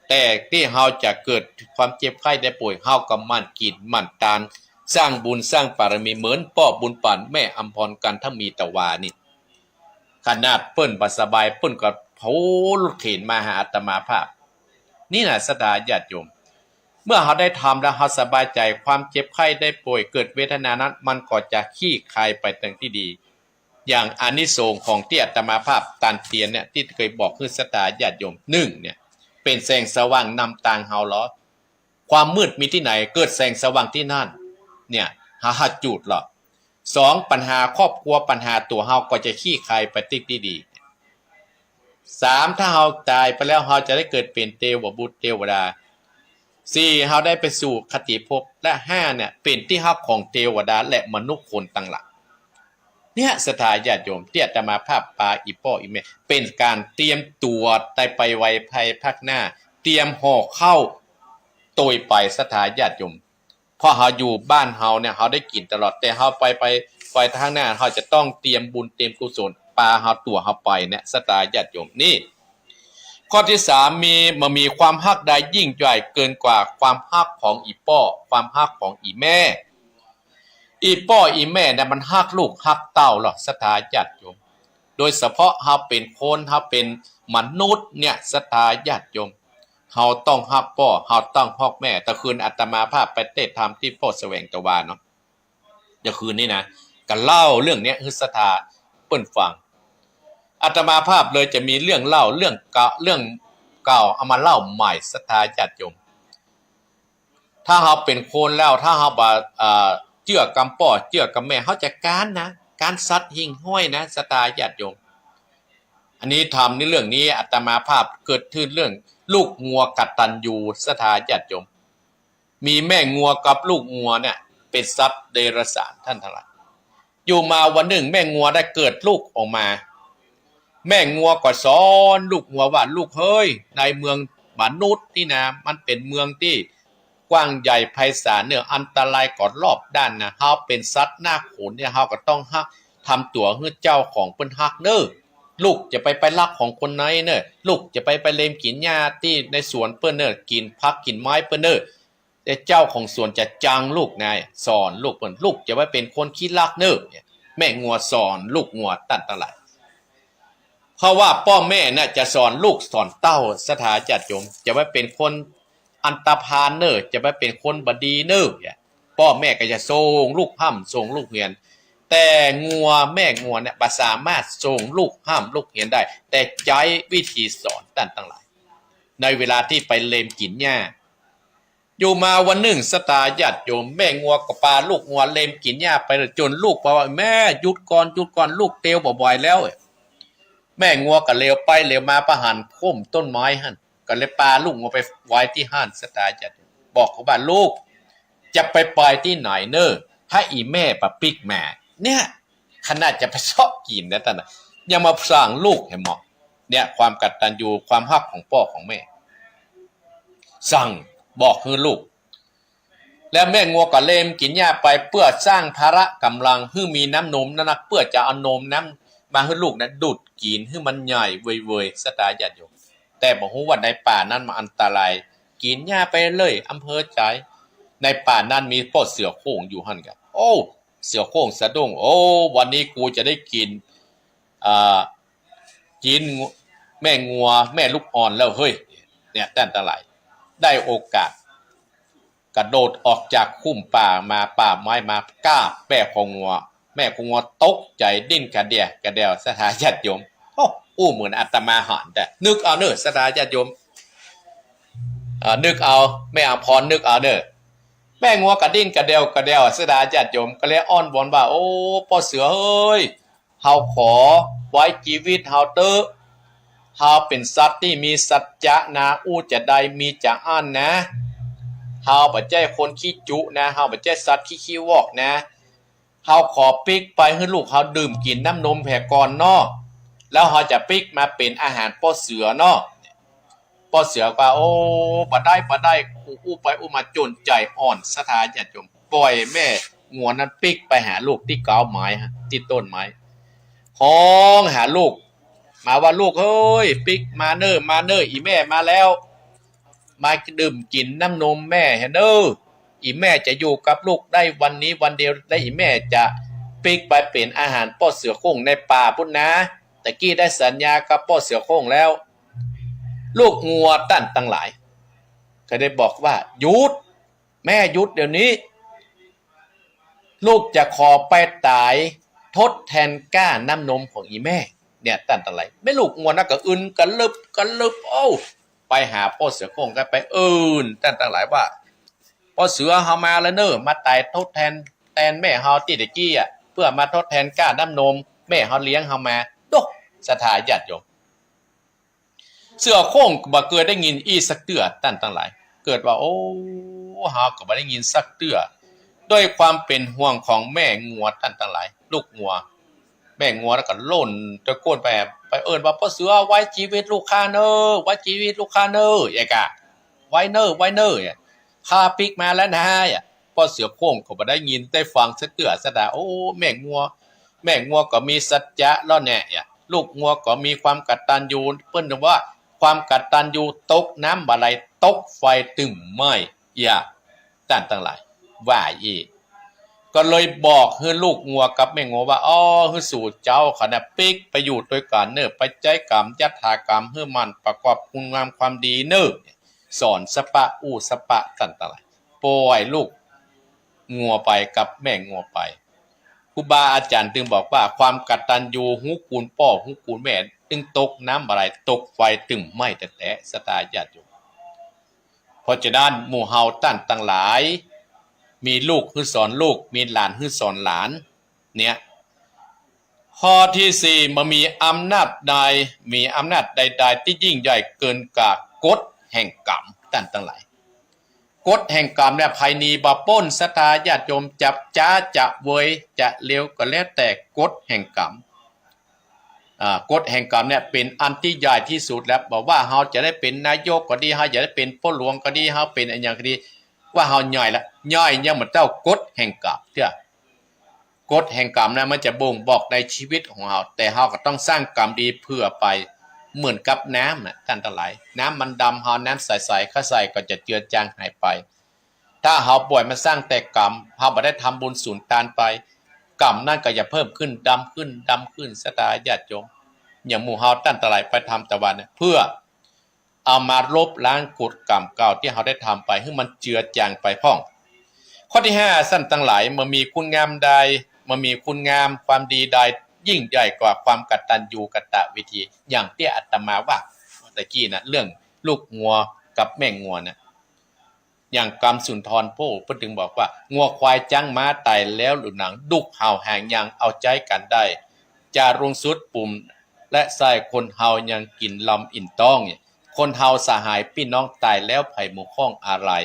แต่ตี้เฮาจะเกิดความเจ็บไข้ได้ป่วย เฮาก็หมั่นกิ๋นหมั่นตาน สร้างบุญสร้างบารมีเหมือนป้อบุญปั๋นแม่อำพรกันทมีตะวานี่ ขนาดเปิ้นบ่สบาย เปิ้นก็โผล่รถเข็นมาหาอาตมาภาพ นี่น่ะ ศรัทธาญาติโยม เมื่อเฮาได้ทำแล้วเฮาสบายใจ๋ ความเจ็บไข้ได้ป่วยเกิดเวทนานั้น มันก็จะคลี่คลายไปตางตี้ดี อย่างอานิสงส์ของตี้อาตมาภาพตันเตียนเนี่ย ตี้เกยบอกหื้อศรัทธาญาติโยม นึ่งเนี่ย เป๋นแสงสว่างนำตางเฮาลอ ความมืดมีตี้ไหน เกิดแสงสว่างตี้นั่น เนี่ย เฮาหัดจูดลอ สอง ปัญหาครอบครัว ปัญหาตั๋วเฮาก็จะคลี่คลายไปติดดีๆ สาม ถ้าเฮาต๋ายไปแล้ว เฮาจะได้เกิดเป๋นเตวบุตรเตวดา สี่ เฮาได้ไปสู่คติภพ และ ห้า เนี่ย เป๋นตี้ฮักของเตวดาและมนุษย์คนตังหลาย เนี่ย ศรัทธาญาติโยม ตี้อาตมาภาพปาอี่ป้ออี่แม่ เป๋นก๋านเตรียมตั๋วต๋ายไปไวภายภาคหน้า เตรียมห่อข้าวโตยไป ศรัทธาญาติโยม เพราะเฮาอยู่บ้านเฮาเนี่ย เฮาได้กิ๋นตลอด แต่เฮาไป ไป ไปตางหน้า เฮาจะต้องเตรียมบุญเตรียมกุศล ปาเฮาตั๋วเฮาไปเนี่ย ศรัทธาญาติโยม นี่ ข้อตี้สาม มี บ่มีความฮักใดยิ่งใหญ่เกินกว่าความฮักของอี่ป้อ ความฮักของอี่แม่ อี่ป้ออี่แม่เนี่ยมันฮักลูกฮักเต้าลอ ศรัทธาญาติโยม โดยเฉพาะเฮาเป๋นคน เฮาเป๋นมนุษย์เนี่ย ศรัทธาญาติโยม เฮาต้องฮักป้อ เฮาต้องฮักแม่ ตะคืนอาตมาภาพไปเตศน์ธรรมตี้ป้อแสวงตะวาเนาะ ตะคืนนี้นะ ก็เล่าเรื่องเนี้ยหื้อศรัทธาเปิ้นฟัง อาตมาภาพเลยจะมีเรื่องเล่า เรื่องเก่า เรื่องเก่าเอามาเล่าใหม่ ศรัทธาญาติโยม ถ้าเฮาเป๋นคนแล้ว ถ้าเฮาบ่ เอ่อ เจื้อกำป้อ เจื้อกำแม่ เฮาจะก๊านนะ ก๊านสัตว์หิ่งห้อยนะ ศรัทธาญาติโยม อันนี้ธรรมในเรื่องนี้ อาตมาภาพเกิดขึ้นเรื่องลูกงัวกตัญญู ศรัทธาญาติโยม มีแม่งัวกับลูกงัวเนี่ย เป๋นสัตว์เดรัจฉาน ต้านตังหลาย อยู่มาวันนึ่งแม่งัวได้เกิดลูกออกมา แม่งัวก็สอนลูกงัวว่า ลูกเฮ้ย ในเมืองมนุษย์นี่นะ มันเป๋นเมืองตี้กว้างใหญ่ไพศาลเน่อ อันตรายก็รอบด้านนะ เฮาเป๋นสัตว์หน้าขนเนี่ย เฮาก็ต้องฮัก ทำตั๋วหื้อเจ้าของเปิ้นฮักเน่อ ลูกจะไป ไปลักของคนในเน่อ ลูกจะไป ไปเล็มกิ๋นหญ้าตี้ในสวนเปิ้นเน่อ กิ๋นผักกิ๋นไม้เปิ้นเน่อ แต่เจ้าของสวนจะจังลูกนาย สอนลูกเปิ้น ลูกจะไปเป๋นคนขี้ลักเน่อ เนี่ย แม่งัวสอนลูกงัว ต้านตังหลาย เพราะว่าป้อแม่น่ะจะสอนลูกสอนเต้า ศรัทธาญาติโยม จะไปเป๋นคนอันธพาลเน่อ จะไปเป๋นคนบ่ดีเน่อ เนี่ย ป้อแม่ก็จะส่งลูกฮ่ำส่งลูกเฮียน แต่งัวแม่งัวเนี่ยบ่สามารถส่งลูกฮ่ำลูกเฮียนได้ แต่ใจ๊วิธีสอน ต้านตังหลาย ในเวลาตี้ไปเล็มกิ๋นหญ้า อยู่มาวันนึ่ง ศรัทธาญาติโยม แม่งัวก็ปาลูกงัวเล็มกิ๋นหญ้าไป จ๋นลูกบอกว่า แม่ หยุดก่อน หยุดก่อน ลูกเตียวบ่ไหวแล้ว แม่งัวก็เหลียวไปเหลียวมา ปะหันโค่นต้นไม้หั้น ก็เลยปาลูกงัวไปไว้ตี้หั้น ศรัทธาญาติโยม บอกเขาว่า ลูกจะไป ไปตี้ไหนเน่อ ถ้าอี่แม่บ่ปิ๊กมา เนี่ย ขนาดจะไปเซาะกิ๋นนะ ต้านนะ ยังมาสั่งลูก หันก่อ เนี่ย ความกตัญญู ความฮักของป้อของแม่ สั่งบอกหื้อลูก แล้วแม่งัวก็เล็มกิ๋นหญ้าไป เปื้อสร้างพละก๋ำลังหื้อมีน้ำนมนัก เปื้อจะเอานมน้ำมาหื้อลูกนะ ดูดกิ๋นหื้อมันใหญ่เวยๆ ศรัทธาญาติโยม แต่บ่ฮู้ว่าในป่านั้นมันอันตราย กิ๋นหญ้าไปเลย อำเภอใจ ในป่านั้นมีป้อเสือโคร่งอยู่หั้นก่อ โอ้ เสือโคร่งสะดุ้ง โอ้ วันนี้กูจะได้กิ๋น อ่า กิ๋นแม่งัวแม่ลูกอ่อนแล้วเฮ้ย เนี่ย ต้านตังหลาย ได้โอกาส กระโดดออกจากคุ้มป่ามา ป่าไม้มา ก้าบแม่ของงัว แม่ของงัวตกใจ๋ดิ้นกระเดี่ยกระเดี่ยว ศรัทธาญาติโยม โอ้ อู้เหมือนอาตมาหัน แต่นึกเอาเน่อ ศรัทธาญาติโยม อ่า นึกเอา แม่อำพรนึกเอาเน่อ แม่งัวก็ดิ้นกระเดี่ยวกระเดี่ยว ศรัทธาญาติโยม ก็เลยอ้อนวอนว่า โอ้ ป้อเสือเฮ้ย เฮาขอไว้จีวิตเฮาเต๊อะ เฮาเป๋นสัตว์ตี้มีสัจจะนะ อู้จาใดมีจาอั้นนะ เฮาบ่ใจ้คนขี้จุนะ เฮาบ่ใจ้สัตว์ขี้ขี้วอกนะ เฮาขอปิ๊กไปหื้อลูกเฮาดื่มกิ๋นน้ำนมแผก่อนเนาะ แล้วเฮาจะปิ๊กมาเป๋นอาหารป้อเสือเนาะ ป้อเสือก็ โอ้ บ่ได้ บ่ได้ อู้ไปอู้มาจ๋นใจ๋อ่อน ศรัทธาญาติโยม ป่อยแม่งัวนั้นปิ๊กไปหาลูกตี้เก๊าไม้ ตี้ต้นไม้ ฮ้องหาลูก มาว่า ลูกเฮ้ย ปิ๊กมาเน่อ มาเน่อ อี่แม่มาแล้ว มาดื่มกิ๋นน้ำนมแม่หั้นเน่อ อี่แม่จะอยู่กับลูกได้วันนี้วันเดียว และอี่แม่จะปิ๊กไปเป๋นอาหารป้อเสือโคร่งในป่าปู๊นนะ ตะกี้ได้สัญญากับป้อเสือโคร่งแล้ว ลูกงัวต้านตังหลาย ก็ได้บอกว่า หยุด แม่หยุดเดี๋ยวนี้ ลูกจะขอไปต๋าย ทดแตนก้าน้ำนมของอี่แม่ เนี่ย ต้านตังหลาย แม่ลูกงัวนั้นก็อึนกระลึบกระลึบ โอ้ ไปหาป้อเสือโคร่งก็ไปเอิ้น ต้านตังหลาย ว่า ป้อเสือ เฮามาแล้วเน่อ มาไต่ทดแตน แตนแม่เฮาตี้ตะกี้อะ เปื้อมาทดแตนก้าน้ำนมแม่เฮาเลี้ยงเฮามา โต๊ะ ศรัทธาญาติโยม เสือโคร่งก็บ่เกยได้ยินอี้สักเตื้อ ต้านตังหลาย เกิดว่า โอ้ เฮาก็บ่ได้ยินสักเตื้อ ด้วยความเป๋นห่วงของแม่งัว ต้านตังหลาย ลูกงัว แม่งัวแล้วก็ล่นตะโกนไป ไปเอิ้นว่า ป้อเสือ ไว้จีวิตลูกข้าเน่อ ไว้จีวิตลูกข้าเน่อ อย่างกะ ไว้เน่อ ไว้เน่อ ข้าปิ๊กมาแล้วนะ ป้อเสือโคร่งก็บ่ได้ยินได้ฟังสักเตื้อ ศรัทธา โอ้ แม่งัว แม่งัวก็มีสัจจะแล้วแน่ ลูกงัวก็มีความกตัญญู เปิ้นว่า ความกตัญญูตกน้ำบ่าไหล ตกไฟตึงไหม้ อย่า ต้านตังหลาย ว่าอี้ ก็เลยบอกหื้อลูกงัวกับแม่งัวว่า อ้อ หื้อสูเจ้าเขาน่ะปิ๊กไปอยู่ตวยกั๋นเน่อ ไปใจ๊ก๋รรม ยถากรรม หื้อหมั่นประกอบคุณงามความดีเน่อ สอนสะปะ อู้สะปะ ต้านตังหลาย ป่อยลูกงัวไปกับแม่งัวไป ครูบาอาจ๋ารย์ตึงบอกว่า ความกตัญญูฮู้กูณป้อฮู้กูณแม่ ตึงตกน้ำบ่าไหล ตกไฟตึงไหม้แต๊ๆ ศรัทธาญาติโยม เพราะฉะนั้นหมู่เฮาต้านตังหลาย มีลูกหื้อสอนลูก มีหลานหื้อสอนหลาน เนี่ย ข้อตี้สี่ บ่มีอำนาจใด มีอำนาจใดๆ ตี้ยิ่งใหญ่เกินกว่ากฎแห่งกรรม ต้านตังหลาย กฎแห่งกรรมเนี่ย ใผหนีบ่ป๊น ศรัทธาญาติโยม จะจ๊าจะเวยจะเร็วก็แล้วแต่ กฎแห่งกรรม อ่า กฎแห่งกรรมเนี่ยเป๋นอันตี้ใหญ่ตี้สุดแล้ว บ่ว่าเฮาจะได้เป๋นนายกก็ดี เฮาจะได้เป๋นป้อหลวงก็ดี เฮาเป๋นอะหยังก็ดี ว่าเฮาใหญ่ละ ใหญ่ยังบ่เต้ากฎแห่งกรรมเตื้อ กฎแห่งกรรมนะมันจะบ่งบอกในชีวิตของเฮา แต่เฮาก็ต้องสร้างกรรมดีเผื่อไป เหมือนกับน้ำน่ะ ต้านตังหลาย น้ำมันดำ เฮาน้ำใสๆ เข้าใส่ก็จะเจือจางหายไป ถ้าเฮาป่อยมันสร้างแต่กรรม เฮาบ่ได้ทำบุญสุนทานไป กรรมนั้นก็จะเพิ่มขึ้น ดำขึ้น ดำขึ้น ศรัทธาญาติโยม อย่างหมู่เฮาต้านตังหลายไปทำตะวันเนี่ย เพื่อ เอามาลบล้างกฎกรรมเก่าตี้เฮาได้ทำไป หื้อมันเจือจางไปพ่อง ข้อตี้ห้า ต้านตังหลาย บ่มีคุณงามใด บ่มีคุณงามความดีใด ยิ่งใหญ่กว่าความกตัญญูกตเวที อย่างตี้อาตมาว่าตะกี้น่ะ เรื่องลูกงัวกับแม่งัวน่ะ อย่างกำสุนทรภู่ เปิ้นตึงบอกว่า งัวควายจ๊างม้าต๋ายแล้วหลูหนัง ดุกห่าวหางยางเอาใจ๊กั๋นได้ จารุงสุดปุ่มและไส้ คนเฮายังกิ๋นลำอิ่มต๊อง คนเฮาสหายปี้น้องต๋ายแล้ว ใผมัวข้องอะไหล่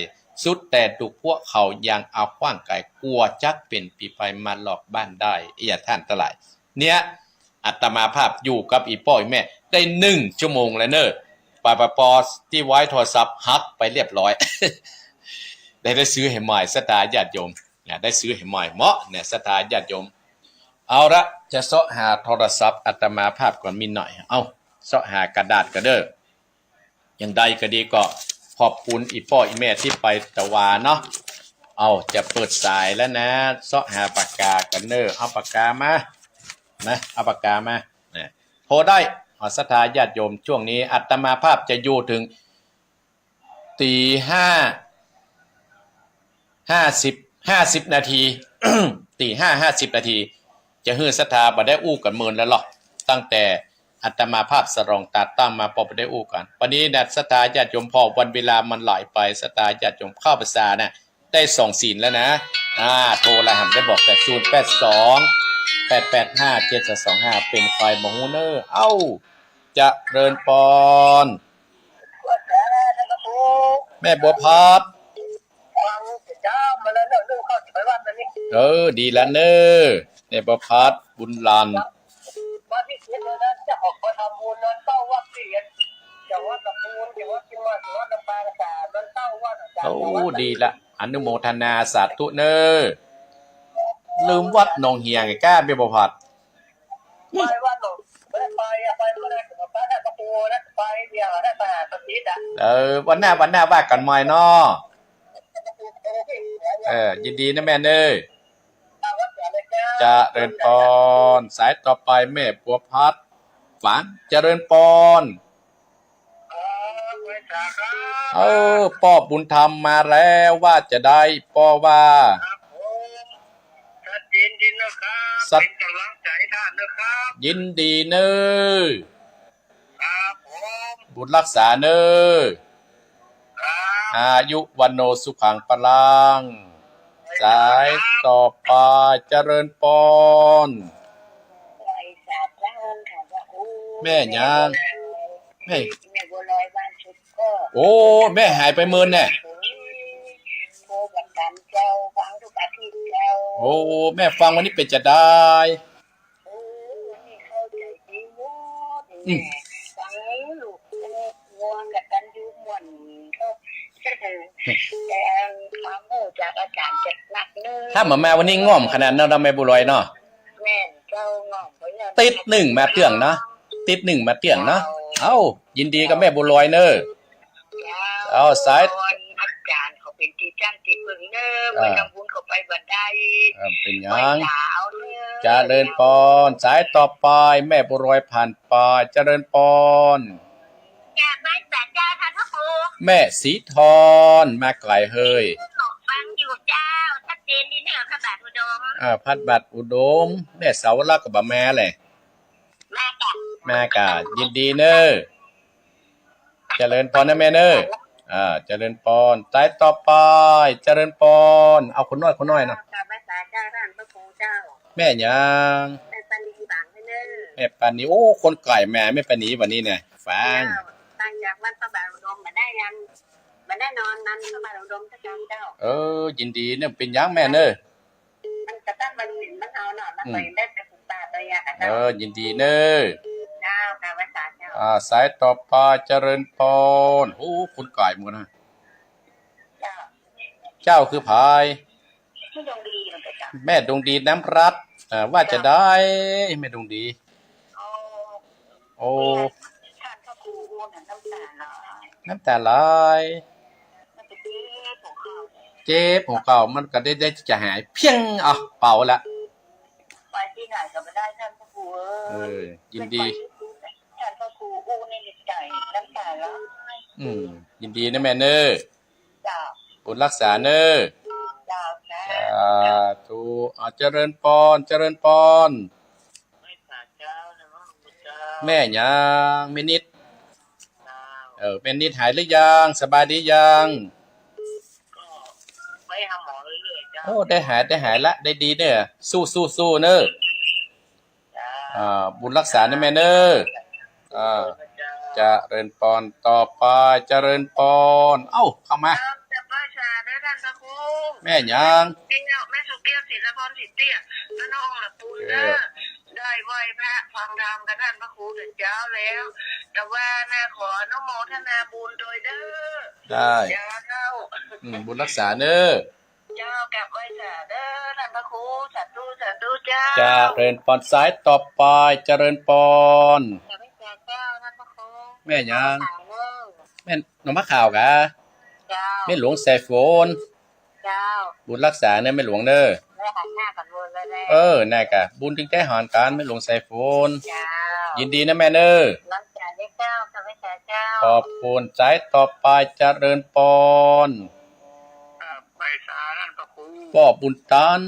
สุดแต่ดุกพวกเขายังเอาขว้างไก๋ กั๋วจักเป๋นปี๋ภัยมาหลอกบ้านได้ เอียท่านตังหลาย เนี่ย อาตมาภาพอยู่กับอี่ป้ออี่แม่ได้หนึ่งชั่วโมงแล้วเน่อ ปปป ตี้ไว้โทรศัพท์หักไปเรียบร้อย ได้ ได้ซื้อหื้อใหม่ ศรัทธาญาติโยม นะ ได้ซื้อหื้อใหม่เนาะเนี่ย ศรัทธาญาติโยม เอาละ จะเซาะหาโทรศัพท์อาตมาภาพก่อน มีหน่อย เอ้า เซาะหากระดาษก่อนเน่อ อย่างใดก็ดีก็ขอบคุณอี่ป้ออี่แม่ตี้ไปตะวาเนาะ เอา จะเปิดสายแล้วนะ เซาะหาปากกาก่อนเน่อ เอาปากกามา นะ เอาปากกามา นะ โทรได้ เอา ศรัทธาญาติโยม ช่วงนี้อาตมาภาพจะอยู่เถิง ตี๋ห้า ห้าสิบ ห้าสิบนาที ตี๋ห้า ห้าสิบนาที จะหื้อศรัทธาบ่ได้อู้กั๋นเมินแล้วลอ ตั้งแต่อาตมาภาพสรองตาตั้งมาป้อบ่ได้อู้กั๋น วันนี้นะ ศรัทธาญาติโยม เพราะวันเวลามันไหลไป ศรัทธาญาติโยม เข้าพรรษาน่ะ ได้สองศีลแล้วนะ อ่า โทรละหำได้บอก แต่ ศูนย์แปดสอง แปดแปดห้า เจ็ดสองสองห้า เป๋นใผบ่ฮู้เน่อ เอ้า เจริญปอน แม่บัวพัด เออ ดีละเน่อ แม่บัวพัด บุญหลั่น โอ้ ดีละ อนุโมทนาสาธุเน่อ ลืมวัดหนองเหียงก้า แม่บัวพัด เออ วันหน้า วันหน้าว่ากั๋นใหม่เนาะ เออ ยินดีนะแม่เน่อ เจริญปอน สายต่อไปแม่บัวพัด ฝาง เจริญปอน เออ ป้อบุญธรรมมาแล้ว ว่าจะใด ป้อว่า ชัดเจนดีนะ ครับ สัตย์ เป๋นก๋ำลังใจ๋ต้านเน้อครับ ยินดีเน้อ ครับผม บุญรักษาเน้อ ครับ อายุ วัณโณ สุขัง พลัง สายต่อไป เจริญปอน แม่หยัง แม่ แม่บัวลอยบ้านสุด โอ้ แม่หายไปเมินแน่ โทรประจ๋ำเจ้า ฟังทุกอาทิตย์เจ้า โอ้ แม่ฟังวันนี้เป๋นจาใด โอ้ วันนี้เข้าใจ๋ดีหมด อืม แม่ฟังลูก ม่วนกตัญญูม่วน ก็ แต่ความรู้จากอาจ๋ารย์จัดหนักเลย ถ้าบ่มาวันนี้ง่อมขนาดนั้นเนาะ แม่บัวลอยเนาะ แม่นเจ้า ง่อมไปแล้ว ติ๊ดนึ่งมาเตื้องเนาะ ติ๊ดนึ่งมาเตื้องเนาะ เจ้า เอ้า ยินดีกับแม่บัวลอยเน้อ เจ้า เอ้า สาย อาจ๋ารย์เขาเป๋นตี้ตั้งตี้เปิ้งเน้อ อ่า เมื่อทำบุญเขาไปบ่ได้ เออ เป๋นหยัง ไหว้สาเอาเน้อ เจริญปอน สายต่อไป แม่บัวลอยผ่านไป เจริญปอน กราบไหว้สาเจ้าค่ะพระครู แม่ศรีทร มาไก๋เฮย ฟังอยู่เจ้า ชัดเจนดีเน้อ พระบาทอุดม อ่า พระบาทอุดม แม่สาวรักษ์ก็บ่มาแหละ มาก่ะ มาก่ะ ยินดีเน้อ เจริญปอนนะแม่เน้อ อ่า เจริญปอน สายต่อไป เจริญปอน เอาคนน้อย คนน้อยเนาะ กราบไหว้สาเจ้าท่านพระครูเจ้า แม่หยัง แม่ปานีฝากไว้เน้อ แม่ปานี โอ้ คนไก๋มา แม่ปานีวันนี้เนี่ย ฟัง เจ้า ตั้งจากวัดพระบาทอุดมมาได้ยัง มาได้นอนนั้นพระบาทอุดมสักครั้งเจ้า เออ ยินดีเน้อ เป๋นหยังแม่เน้อ มันกระตั้งวันศีลมันเอาเนาะ มัน อืม ก็ยังได้ไปปลูกป่าตัวยากัน เอ เนาะ อ ยินดีเน้อ เจ้า กราบไหว้สาเจ้า อ่า สายต่อไป เจริญปอน โอ้ คนไก๋หมดนะ เจ้า เจ้าคือใผ แม่ดวงดีเหมือนกันเจ้า แม่ดวงดีน้ำรัตน์ อ่า ว่าจาใด แม่ดวงดี โอ้ โอ้ ท่านพระครูอู้น่ะน้ำตาไหล น้ำตาไหล มันจะเจ็บหัวเข่า เจ็บหัวเข่า มันก็ได้ ได้จะหาย เพียง อ่ะ เป๋าละ ไปตี้ไหนก็บ่ได้ท่านพระครูเอ้ย เออ ยินดี ท่านพระครูอู้ในจิตใจ๋ น้ำตาไหล อืม ยินดีนะแม่เน้อ เจ้า บุญรักษาเน้อ เจ้า สาธุ อ่า เจริญปอน เจริญปอน แม่หยัง แม่นิด เออ แม่นิดหายหรือยัง สบายดียัง ก็ไปหาหมอเรื่อยๆ เจ้า โอ้ ได้หาย ได้หายละ ได้ดีเน้อ สู้ สู้ สู้เน้อ อ่า บุญรักษานะแม่เน้อ อ่า เจริญปอน ต่อไป เจริญปอน เอ้า เข้ามา กราบไหว้สาเน้อท่านพระครู แม่หยัง แม่สุแก้ว แม่สุแก้ว ศิลปร ศรีเตี้ย พระนองละปูนเน้อ เออ ได้ไหว้พระฟังธรรมกับท่านพระครูแต่เจ๊าแล้ว แต่ว่าน่าขออนุโมทนาบุญโดยเน้อ ได้ เจ้า อืม บุญรักษาเน้อ เจ้า กราบไหว้สาเน้อท่านพระครู สาธุ สาธุเจ้า เจริญปอน สายต่อไป เจริญปอน กราบไหว้สาเจ้าท่านพระครู แม่หยัง หนองมะขามเน้อ แม่หนองมะขามกะ เจ้า แม่หลวงสายฝน เจ้า บุญรักษาเน้อแม่หลวงเน้อ เออ หันหน้ากันวนเลยแหละ เออ น่ะกะ บุญตึงได้หารกั๋น แม่หลวงสายฝน เจ้า ยินดีนะแม่เน้อ รักษาเน้อเจ้า กราบไหว้สาเจ้า ขอบคุณ สายต่อไป เจริญปอน ครับ ไปสาท่านพระครู ป้อบุญตัน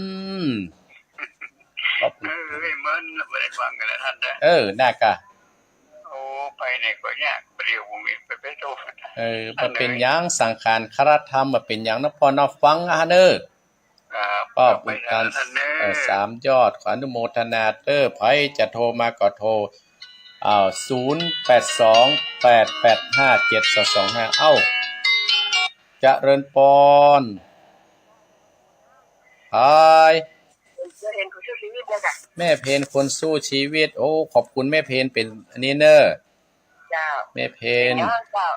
ป้อบุญ เออ เฮ้ย เมินบ่ได้ฟังกั๋นแล้วท่านเด้อ เออ น่ะกะ โอ้ ไปเนี่ยก็ยาก บ่าเดี่ยวผมเองไป ไปโต เออ บ่าเป๋นหยัง สังขารคารธรรม บ่าเป๋นหยังเนาะป้อเนาะ ฟังอะเน้อ ครับ ป้อบุญตัน ครับ ไปแล้วท่านเน้อ เอ่อ สามยอด ขออนุโมทนาเน้อ ใผจะโทรมาก็โทร อ้าว ศูนย์แปดสอง แปดแปดห้า เจ็ดสองสองห้า เอ้า เจริญปอน ไผ แม่เพญคนสู้ชีวิต โอ้ ขอบคุณแม่เพญเป๋นอันนี้เน้อ เจ้า แม่เพญ เจ้า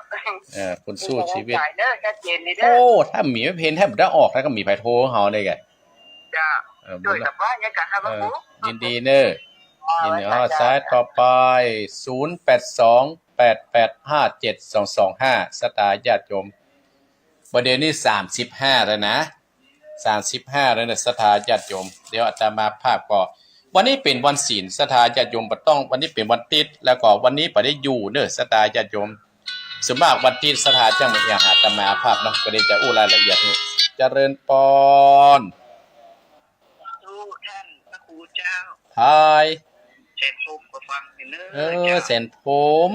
เอ่อ คนสู้ชีวิต มีกำลังใจ๋เน้อ ชัดเจนดีเน้อ โอ้ ถ้าบ่มีแม่เพญ ถ้าบ่ได้ออก ถ้าก็บ่มีใผโทรเฮาเนี่ยแก เจ้า เออ ช่วยกับว่าเนี่ยกะครับ เออ พระครู ยินดีเน้อ อ๋อ ยินดี เจ้า อ๋อ สายต่อไป ศูนย์แปดสอง แปดแปดห้า เจ็ดสองสองห้า ศรัทธาญาติโยม ประเดี๋ยวนี้สามสิบห้าแล้วนะ สามสิบห้าแล้วนะ ศรัทธาญาติโยม เดี๋ยวอาตมาภาพก็ วันนี้เป๋นวันศีล ศรัทธาญาติโยมบ่ต้อง วันนี้เป๋นวันติ๊ด แล้วก็วันนี้บ่ได้อยู่เน้อ ศรัทธาญาติโยม ส่วนมากวันติ๊ดศรัทธาจะมาเอี่ยหาอาตมาภาพเนาะ ก็เลยจะอู้รายละเอียดนี่ เจริญปอน สาธุท่านพระครู ไทย แสนภูมิก็ฟังอยู่เนอะ เออ เจ้า แสนภูมิ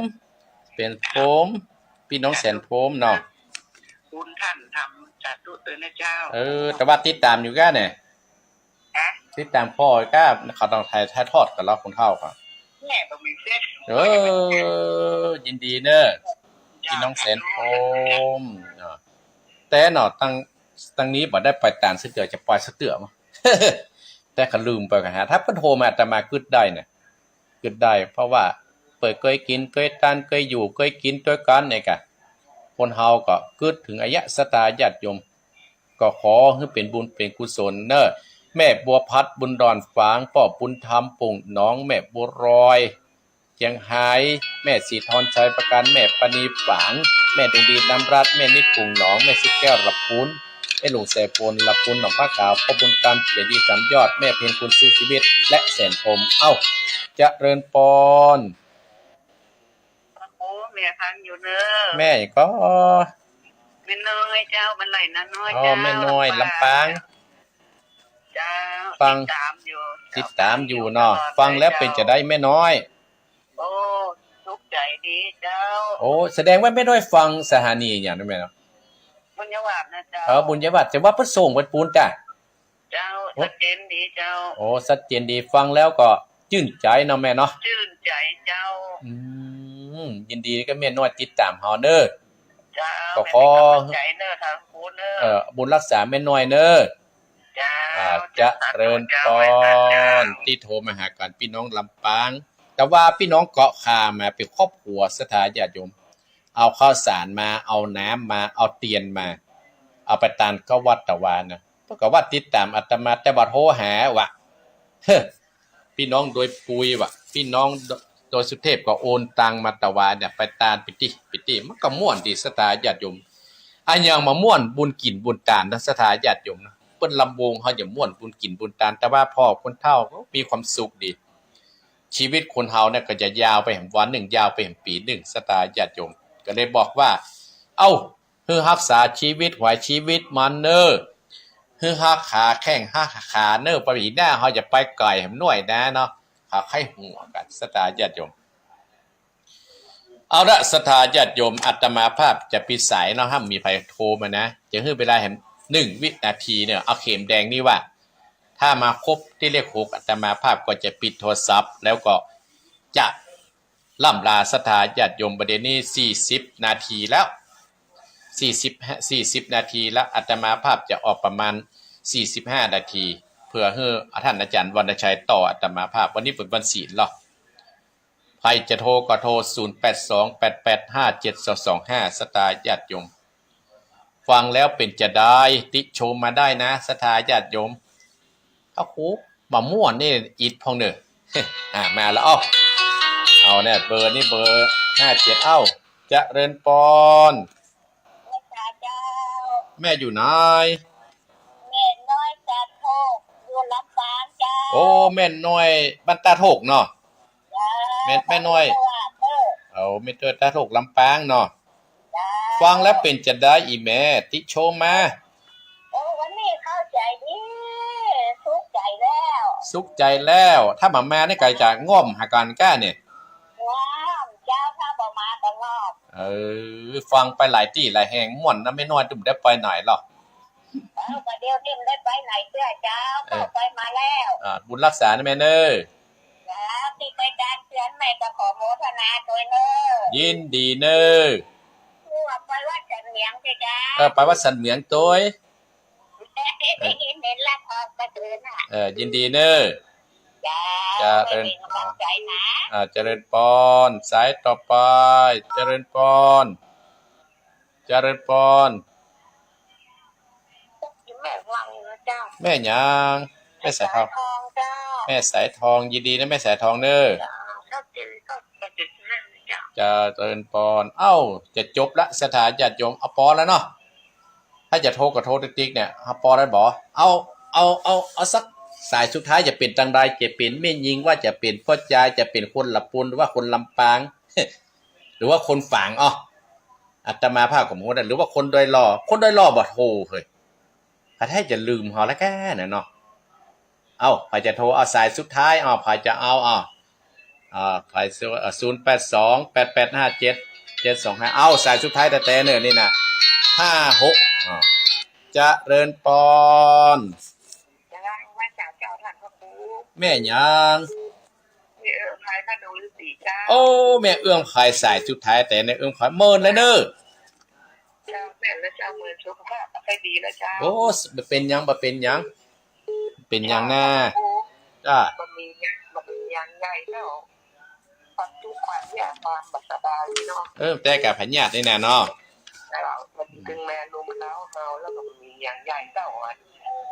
แสนภูมิ ปี้น้องแสนภูมิเนาะ บุญต้านทำ สาธุเต๊อะนะเจ้า เออ แต่ว่าติดต๋ามอยู่ก้าเนี่ย ฮะ ติดต๋ามพ่อก้า เขาต้องถ่าย ถ่ายทอดกั๋นแล้วคนเฒ่าก็ แม่บ่มีเฟซ เออ ยินดีเนอะ เจ้า ปี้น้องแสนภูมิเนาะ แต่เนาะ ตัง ตังนี้บ่ได้ไปตานสักเตื้อ จะไปสักเตื้อมั้ง แต่ก็ลืมไปกั๋นฮะ ถ้าเปิ้นโทรมาอาตมากึ๊ดได้เนี่ย กึ๊ดได้ เพราะว่าเปิ้นเกยกิ๋นเกยตาน เกยอยู่เกยกิ๋นตวยกั๋นเนี่ยกะ คนเฮาก็กึ๊ดเถิงอะ ศรัทธาญาติโยม ก็ขอหื้อเป๋นบุญเป๋นกุศลเนอะ แม่บัวพัด บุญดอนฝาง ป้อบุญธรรม ปุ่งหนอง แม่บัวรอย เจียงฮาย แม่ศรีทร ชัยประการ แม่ปณีฝาง แม่ดวงดี น้ำรัตน์ แม่นิด ปุ่งหนอง แม่สุแก้ว ละปูน แม่หลวงแสนปูน ละปูน หนองผ้าขาว ป้อบุญตัน เจดีย์สามยอด แม่เพ็ญ คุณสู้ชีวิต และแสนภูมิ เอ้า เจริญปอน โอ้ แม่ฟังอยู่เนอะ แม่ก็ แม่น้อยเจ้า บ้านไหล่นาน้อย อ๋อ เจ้า แม่น้อย ลำปาง ลำปาง เจ้า ฟัง ติดต๋ามอยู่ ติดต๋ามอยู่เนาะ ฟังแล้วเป๋นจะใดแม่น้อย โอ้ สุขใจ๋ดีเจ้า โอ้ แสดงว่าแม่น้อยฟังสถานีอย่างนั้นแม่เนาะ บุญญาวาสนะเจ้า เออ บุญญาวาส แต่ว่าเปิ้นส่งไปปูนจ้ะ เจ้า โอ้ ชัดเจนดีเจ้า โอ้ ชัดเจนดี ฟังแล้วก็จื้นใจ๋เนาะแม่เนาะ จื้นใจ๋เจ้า อืม ยินดีกับแม่น้อยติดต๋ามเฮาเนอะ เจ้า ก็ขอ แม่เป๋นก๋ำลังใจ๋เนอะ ทางปูนเนอะ เออ บุญฮักษาแม่น้อยเนอะ เจ้า อ่า เจริญปอน ตี้โทรมาหากั๋น ปี้น้องลำปาง แต่ว่าปี้น้องเกาะข่ามาเป๋นครอบครัวศรัทธาญาติโยม เอาข้าวสารมา เอาน้ำมา เอาเตียนมา เอาไปตานเข้าวัดตะวานะ เปิ้นก็ว่าติดต๋ามอาตมา แต่ว่าโทรหาว่ะ เฮ้อ ปี้น้องดอยปุยว่ะ ปี้น้องดอยสุเทพก็โอนตังค์มาตะวาเนี่ย ไปตานปิติ ปิติ มันก็ม่วนดีศรัทธาญาติโยม อะหยังบ่ม่วน บุญกิ๋นบุญตานนะศรัทธาญาติโยมนะ เปิ้นลำวงเฮาจะม่วนบุญกิ๋นบุญตาน แต่ว่าพ่อคนเฒ่าก็มีความสุขดี ชีวิตคนเฮาเนี่ยก็จะยาวไปแหมวันนึ่ง ยาวไปแหมปี๋นึ่ง ศรัทธาญาติโยม ก็เลยบอกว่า เอ้า หื้อฮักษาชีวิตหวายชีวิตมันเน่อ หื้อฮักขาแข้งฮักขาเน่อ ปี๋หน้าเฮาจะไปไก๋แหมน้อยนะเนาะ เขาใค่หัวกั๋น ศรัทธาญาติโยม เอาละ ศรัทธาญาติโยม อาตมาภาพจะปิดสายเนาะ ห้ามมีใผโทรมานะ จะหื้อเวลาแหมนึ่งวินาทีเนี่ย เอาเข็มแดงนี่ว่า ถ้ามาครบตี้เลขหก อาตมาภาพก็จะปิดโทรศัพท์ แล้วก็จะ ล่ำลาศรัทธาญาติโยม บ่าเดี่ยวนี้สี่สิบนาทีแล้ว สี่สิบ สี่สิบนาทีแล้ว อาตมาภาพจะออกประมาณสี่สิบห้านาที เปื้อหื้อท่านอาจ๋ารย์วรรณชัยต่ออาตมาภาพ วันนี้เป๋นวันศีลเนาะ ใผจะโทรก็โทร ศูนย์แปดสอง แปดแปดห้า เจ็ดสองสองห้า ศรัทธาญาติโยม ฟังแล้วเป๋นจะใด ติชมมาได้นะ ศรัทธาญาติโยม พระครูบ่ม่วนนี่อิดพ่องเน่อ อ่า มาแล้ว เอ้า เอาเนี่ย เบอร์นี่เบอร์ห้าเจ็ด เอ้า เจริญปอน เจ้า แม่อยู่ไหน แม่น้อยตาดโทก อยู่ลำปางเจ้า โอ้ แม่น้อยบ้านตาดโทกเนาะ เจ้า แม่ แม่น้อย เจ้า เอา แม่น้อยตาดโทก ลำปางเนาะ เจ้า ฟังแล้วเป๋นจะใดอีแม่ ติชมมา โอ้ วันนี้เข้าใจ๋ดี สุขใจ๋แล้ว สุขใจ๋แล้ว ถ้าบ่มานี่ก็จะง่อมหากั๋นก้าเนี่ย ง่อมเจ้า ถ้าบ่มาก็ง่อม เออ ฟังไปหลายตี้หลายแห่ง ม่วนนะแม่น้อย ตุ้มได้ไปไหนหรอก เออ บ่าเดี่ยวนี้บ่ได้ไปไหนเตื้อเจ้า เออ ก็ไปมาแล้ว อ่า บุญฮักษานะแม่เน่อ เจ้า ตี้ไปตานเตือนแม่ก็ขอโมทนาตวยเน่อ ยินดีเน่อ ไปวัดสันเหมียงเจ้า เออ ไปวัดสันเหมียงตวย ได้ยินเห็นละออกกระเถินน่ะ เออ ยินดีเน่อ เจ้า เจริญ ให้เป๋นก๋ำลังใจ๋นะ อ่า เจริญปอน สายต่อไป เจริญปอน เจริญปอน แม่ฟังอยู่นะเจ้า แม่หยัง แม่สายทอง แม่สายทองเจ้า แม่สายทอง ยินดีนะแม่สายทองเน่อ เจ้า เจ้า เจริญปอน เอ้า จะจบละ ศรัทธาญาติโยม เอาปอแล้วเนาะ ถ้าจะโทรก็โทรติ๊กๆ เนี่ย เอาปอแล้วบ่ เอา เอา เอา เอาสักสายสุดท้าย จะเป๋นตางใด จะเป๋นแม่ญิง ว่าจะเป๋นป้อจาย จะเป๋นคนละปูน หรือว่าคนลำปาง หรือว่าคนฝาง อ้อ อาตมาภาพก็บ่ฮู้นะ หรือว่าคนดอยหล่อ คนดอยหล่อบ่โทรเฮ้ย ถ้าแท้จะลืมเฮาแล้วแกน่ะเนาะ เอ้า ใผจะโทร เอาสายสุดท้าย เอา ใผจะเอา เอา อ่า ใผ ศูนย์แปดสอง แปดแปดห้าเจ็ด เจ็ดสองห้า เอาสายสุดท้ายแต๊ๆ เน่อ นี่นะ ห้าหก อ่า เจริญปอน เจ้า ไหว้สาเจ้าท่านพระครู แม่หยัง แม่เอื้องไพรบ้านดงฤๅษีเจ้า โอ้ แม่เอื้องไพรสายสุดท้ายแต๊ แม่เอื้องไพร เมินแล้วเน่อ เจ้า แม่นแล้วเจ้า เมิน สุขภาพบ่ค่อยดีแล้วเจ้า โอ้ บ่เป๋นหยัง บ่เป๋นหยัง เป๋นหยังนา จ้า บ่มีหยัง บ่มีหยังใหญ่แล้ว ความทุกข์ความยากความบ่สบายเนาะ เออ แต่กะพยาธินี่นะเนาะ แล้วมันตึงแม่ลุมเล้าเฮา แล้วก็บ่มีหยังใหญ่เต้าอะ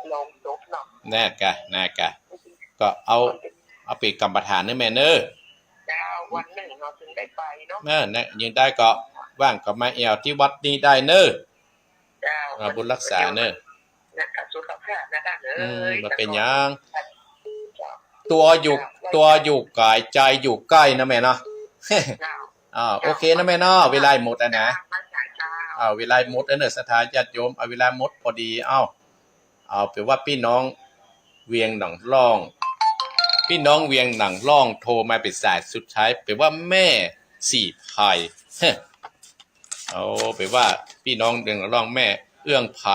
โลงศพเนาะ น่ากะ น่ากะ ก็เอา เอาเป๋นกรรมฐานเน่อแม่เน่อ เจ้า วันหนึ่งเฮาจึงได้ไปเนาะ เออ เนี่ย ยังได้ก็ว่างก็มาแอ่วตี้วัดนี้ได้เน่อ เจ้า อ่า บุญรักษาเน่อ นะคะ สุขภาพนะคะเน่อ อืม บ่เป๋นหยัง เจ้า ตั๋วอยู่ ตั๋วอยู่ไก๋ ใจ๋อยู่ใก้นะแม่เนาะ เจ้า อ่า โอเคนะแม่เนาะ เวลาหมดแล้วนะ เจ้า อ่า เวลาหมดแล้วเน่อ ศรัทธาญาติโยม เอาเวลาหมดพอดี เอ้า เอาเป๋นว่าปี้น้องเวียงหนองล่อง ปี้น้องเวียงหนองล่องโทรมาเป๋นสายสุดท้าย เป๋นว่าแม่ศรีไพร เอาเป๋นว่าปี้น้องเวียงหนองล่อง แม่เอื้องไพร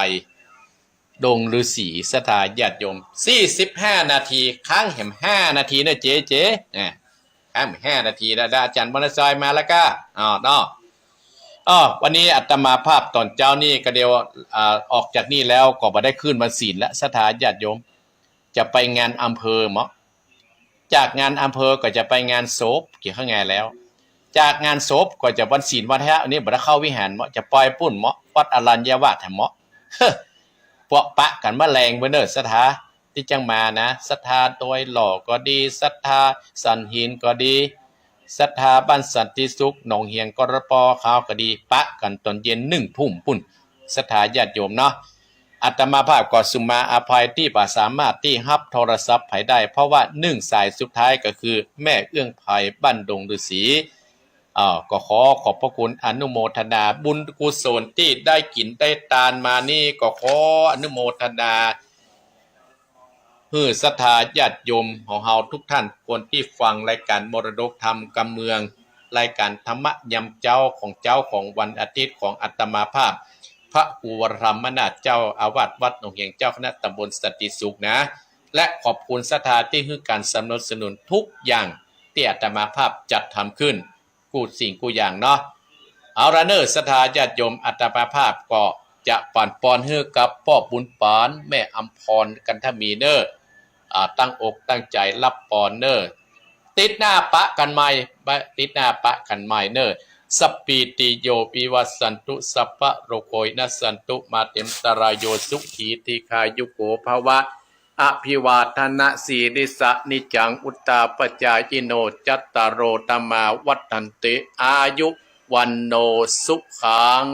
ดงฤๅษี ศรัทธาญาติโยม สี่สิบห้านาที ค้างแหมห้านาทีเน่อเจ๊ เจ๊ อ่ะ ค้างแหมห้านาทีแล้ว อาจ๋ารย์วรรณชัยมาแล้วก้า อ้าว เนาะ อ้อ วันนี้อาตมาภาพต๋อนเจ๊านี่ก็เดี๋ยว อ่า ออกจากนี่แล้วก็บ่ได้ขึ้นวันศีลแล้ว ศรัทธาญาติโยม จะไปงานอำเภอเมาะ จากงานอำเภอก็จะไปงานศพ เกี่ยวข้องไงแล้ว จากงานศพก็จะวันศีลวันพระ อันนี้บ่ได้เข้าวิหารเมาะ จะไปปุ้นเมาะ วัดอรัญญวาสแถมเมาะ เฮ้อ ปะปะกั๋นเมื่อแลงเบ้อเน่อ ศรัทธาตี้จั้งมานะ ศรัทธาดอยหล่อก็ดี ศรัทธาสันหินก็ดี ศรัทธาบ้านสันติสุข หนองเหียงกระปอขาวก็ดี ปะกั๋นต๋อนเย็นหนึ่งทุ่มปุ้น ศรัทธาญาติโยมเนาะ อาตมาภาพก็สุมาอภัยตี้บ่สามารถตี้ฮับโทรศัพท์ใผได้ เพราะว่าหนึ่งสายสุดท้ายก็คือแม่เอื้องไพรบ้านดงฤๅษี อ่า ก็ขอขอบพระคุณอนุโมทนาบุญกุศลตี้ได้กิ๋นได้ตานมานี่ ก็ขออนุโมทนา หื้อศรัทธาญาติโยมของเฮาทุกท่าน คนตี้ฟังรายก๋านมรดกธรรมกำเมือง รายก๋านธรรมะยามเจ๊าของเจ๊าของวันอาทิตย์ของอาตมาภาพ พระครูวรธรรมนาถเจ้าอาวาสวัดหนองเหียง เจ้าคณะตำบลสันติสุขนะ และขอบคุณศรัทธาตี้หื้อก๋านสนับสนุนทุกอย่างตี้อาตมาภาพจัดทำขึ้น กู้สิ่งกู้อย่างเนาะ เอาละเน่อ ศรัทธาญาติโยม อาตมาภาพก็จะปั๋นปอนหื้อกับป้อบุญปาน แม่อำพร กันทมีเน่อ อ่า ตั้งอกตั้งใจ๋ฮับปอนเน่อ ติ๊ดหน้าปะกั๋นใหม่ ติ๊ดหน้าปะกั๋นใหม่เน่อ สัพพีติโยวิวัชชันตุ สัพพะโรโควินัสสันตุ มาเตอันตะราโย สุขีทีฆายุโกภวะ อภิวาทนสีลิสสะ นิจจังวุฑฒาปะจายิโน จัตตาโรธัมมาวัฑฒันติ อายุ วัณโณ สุขัง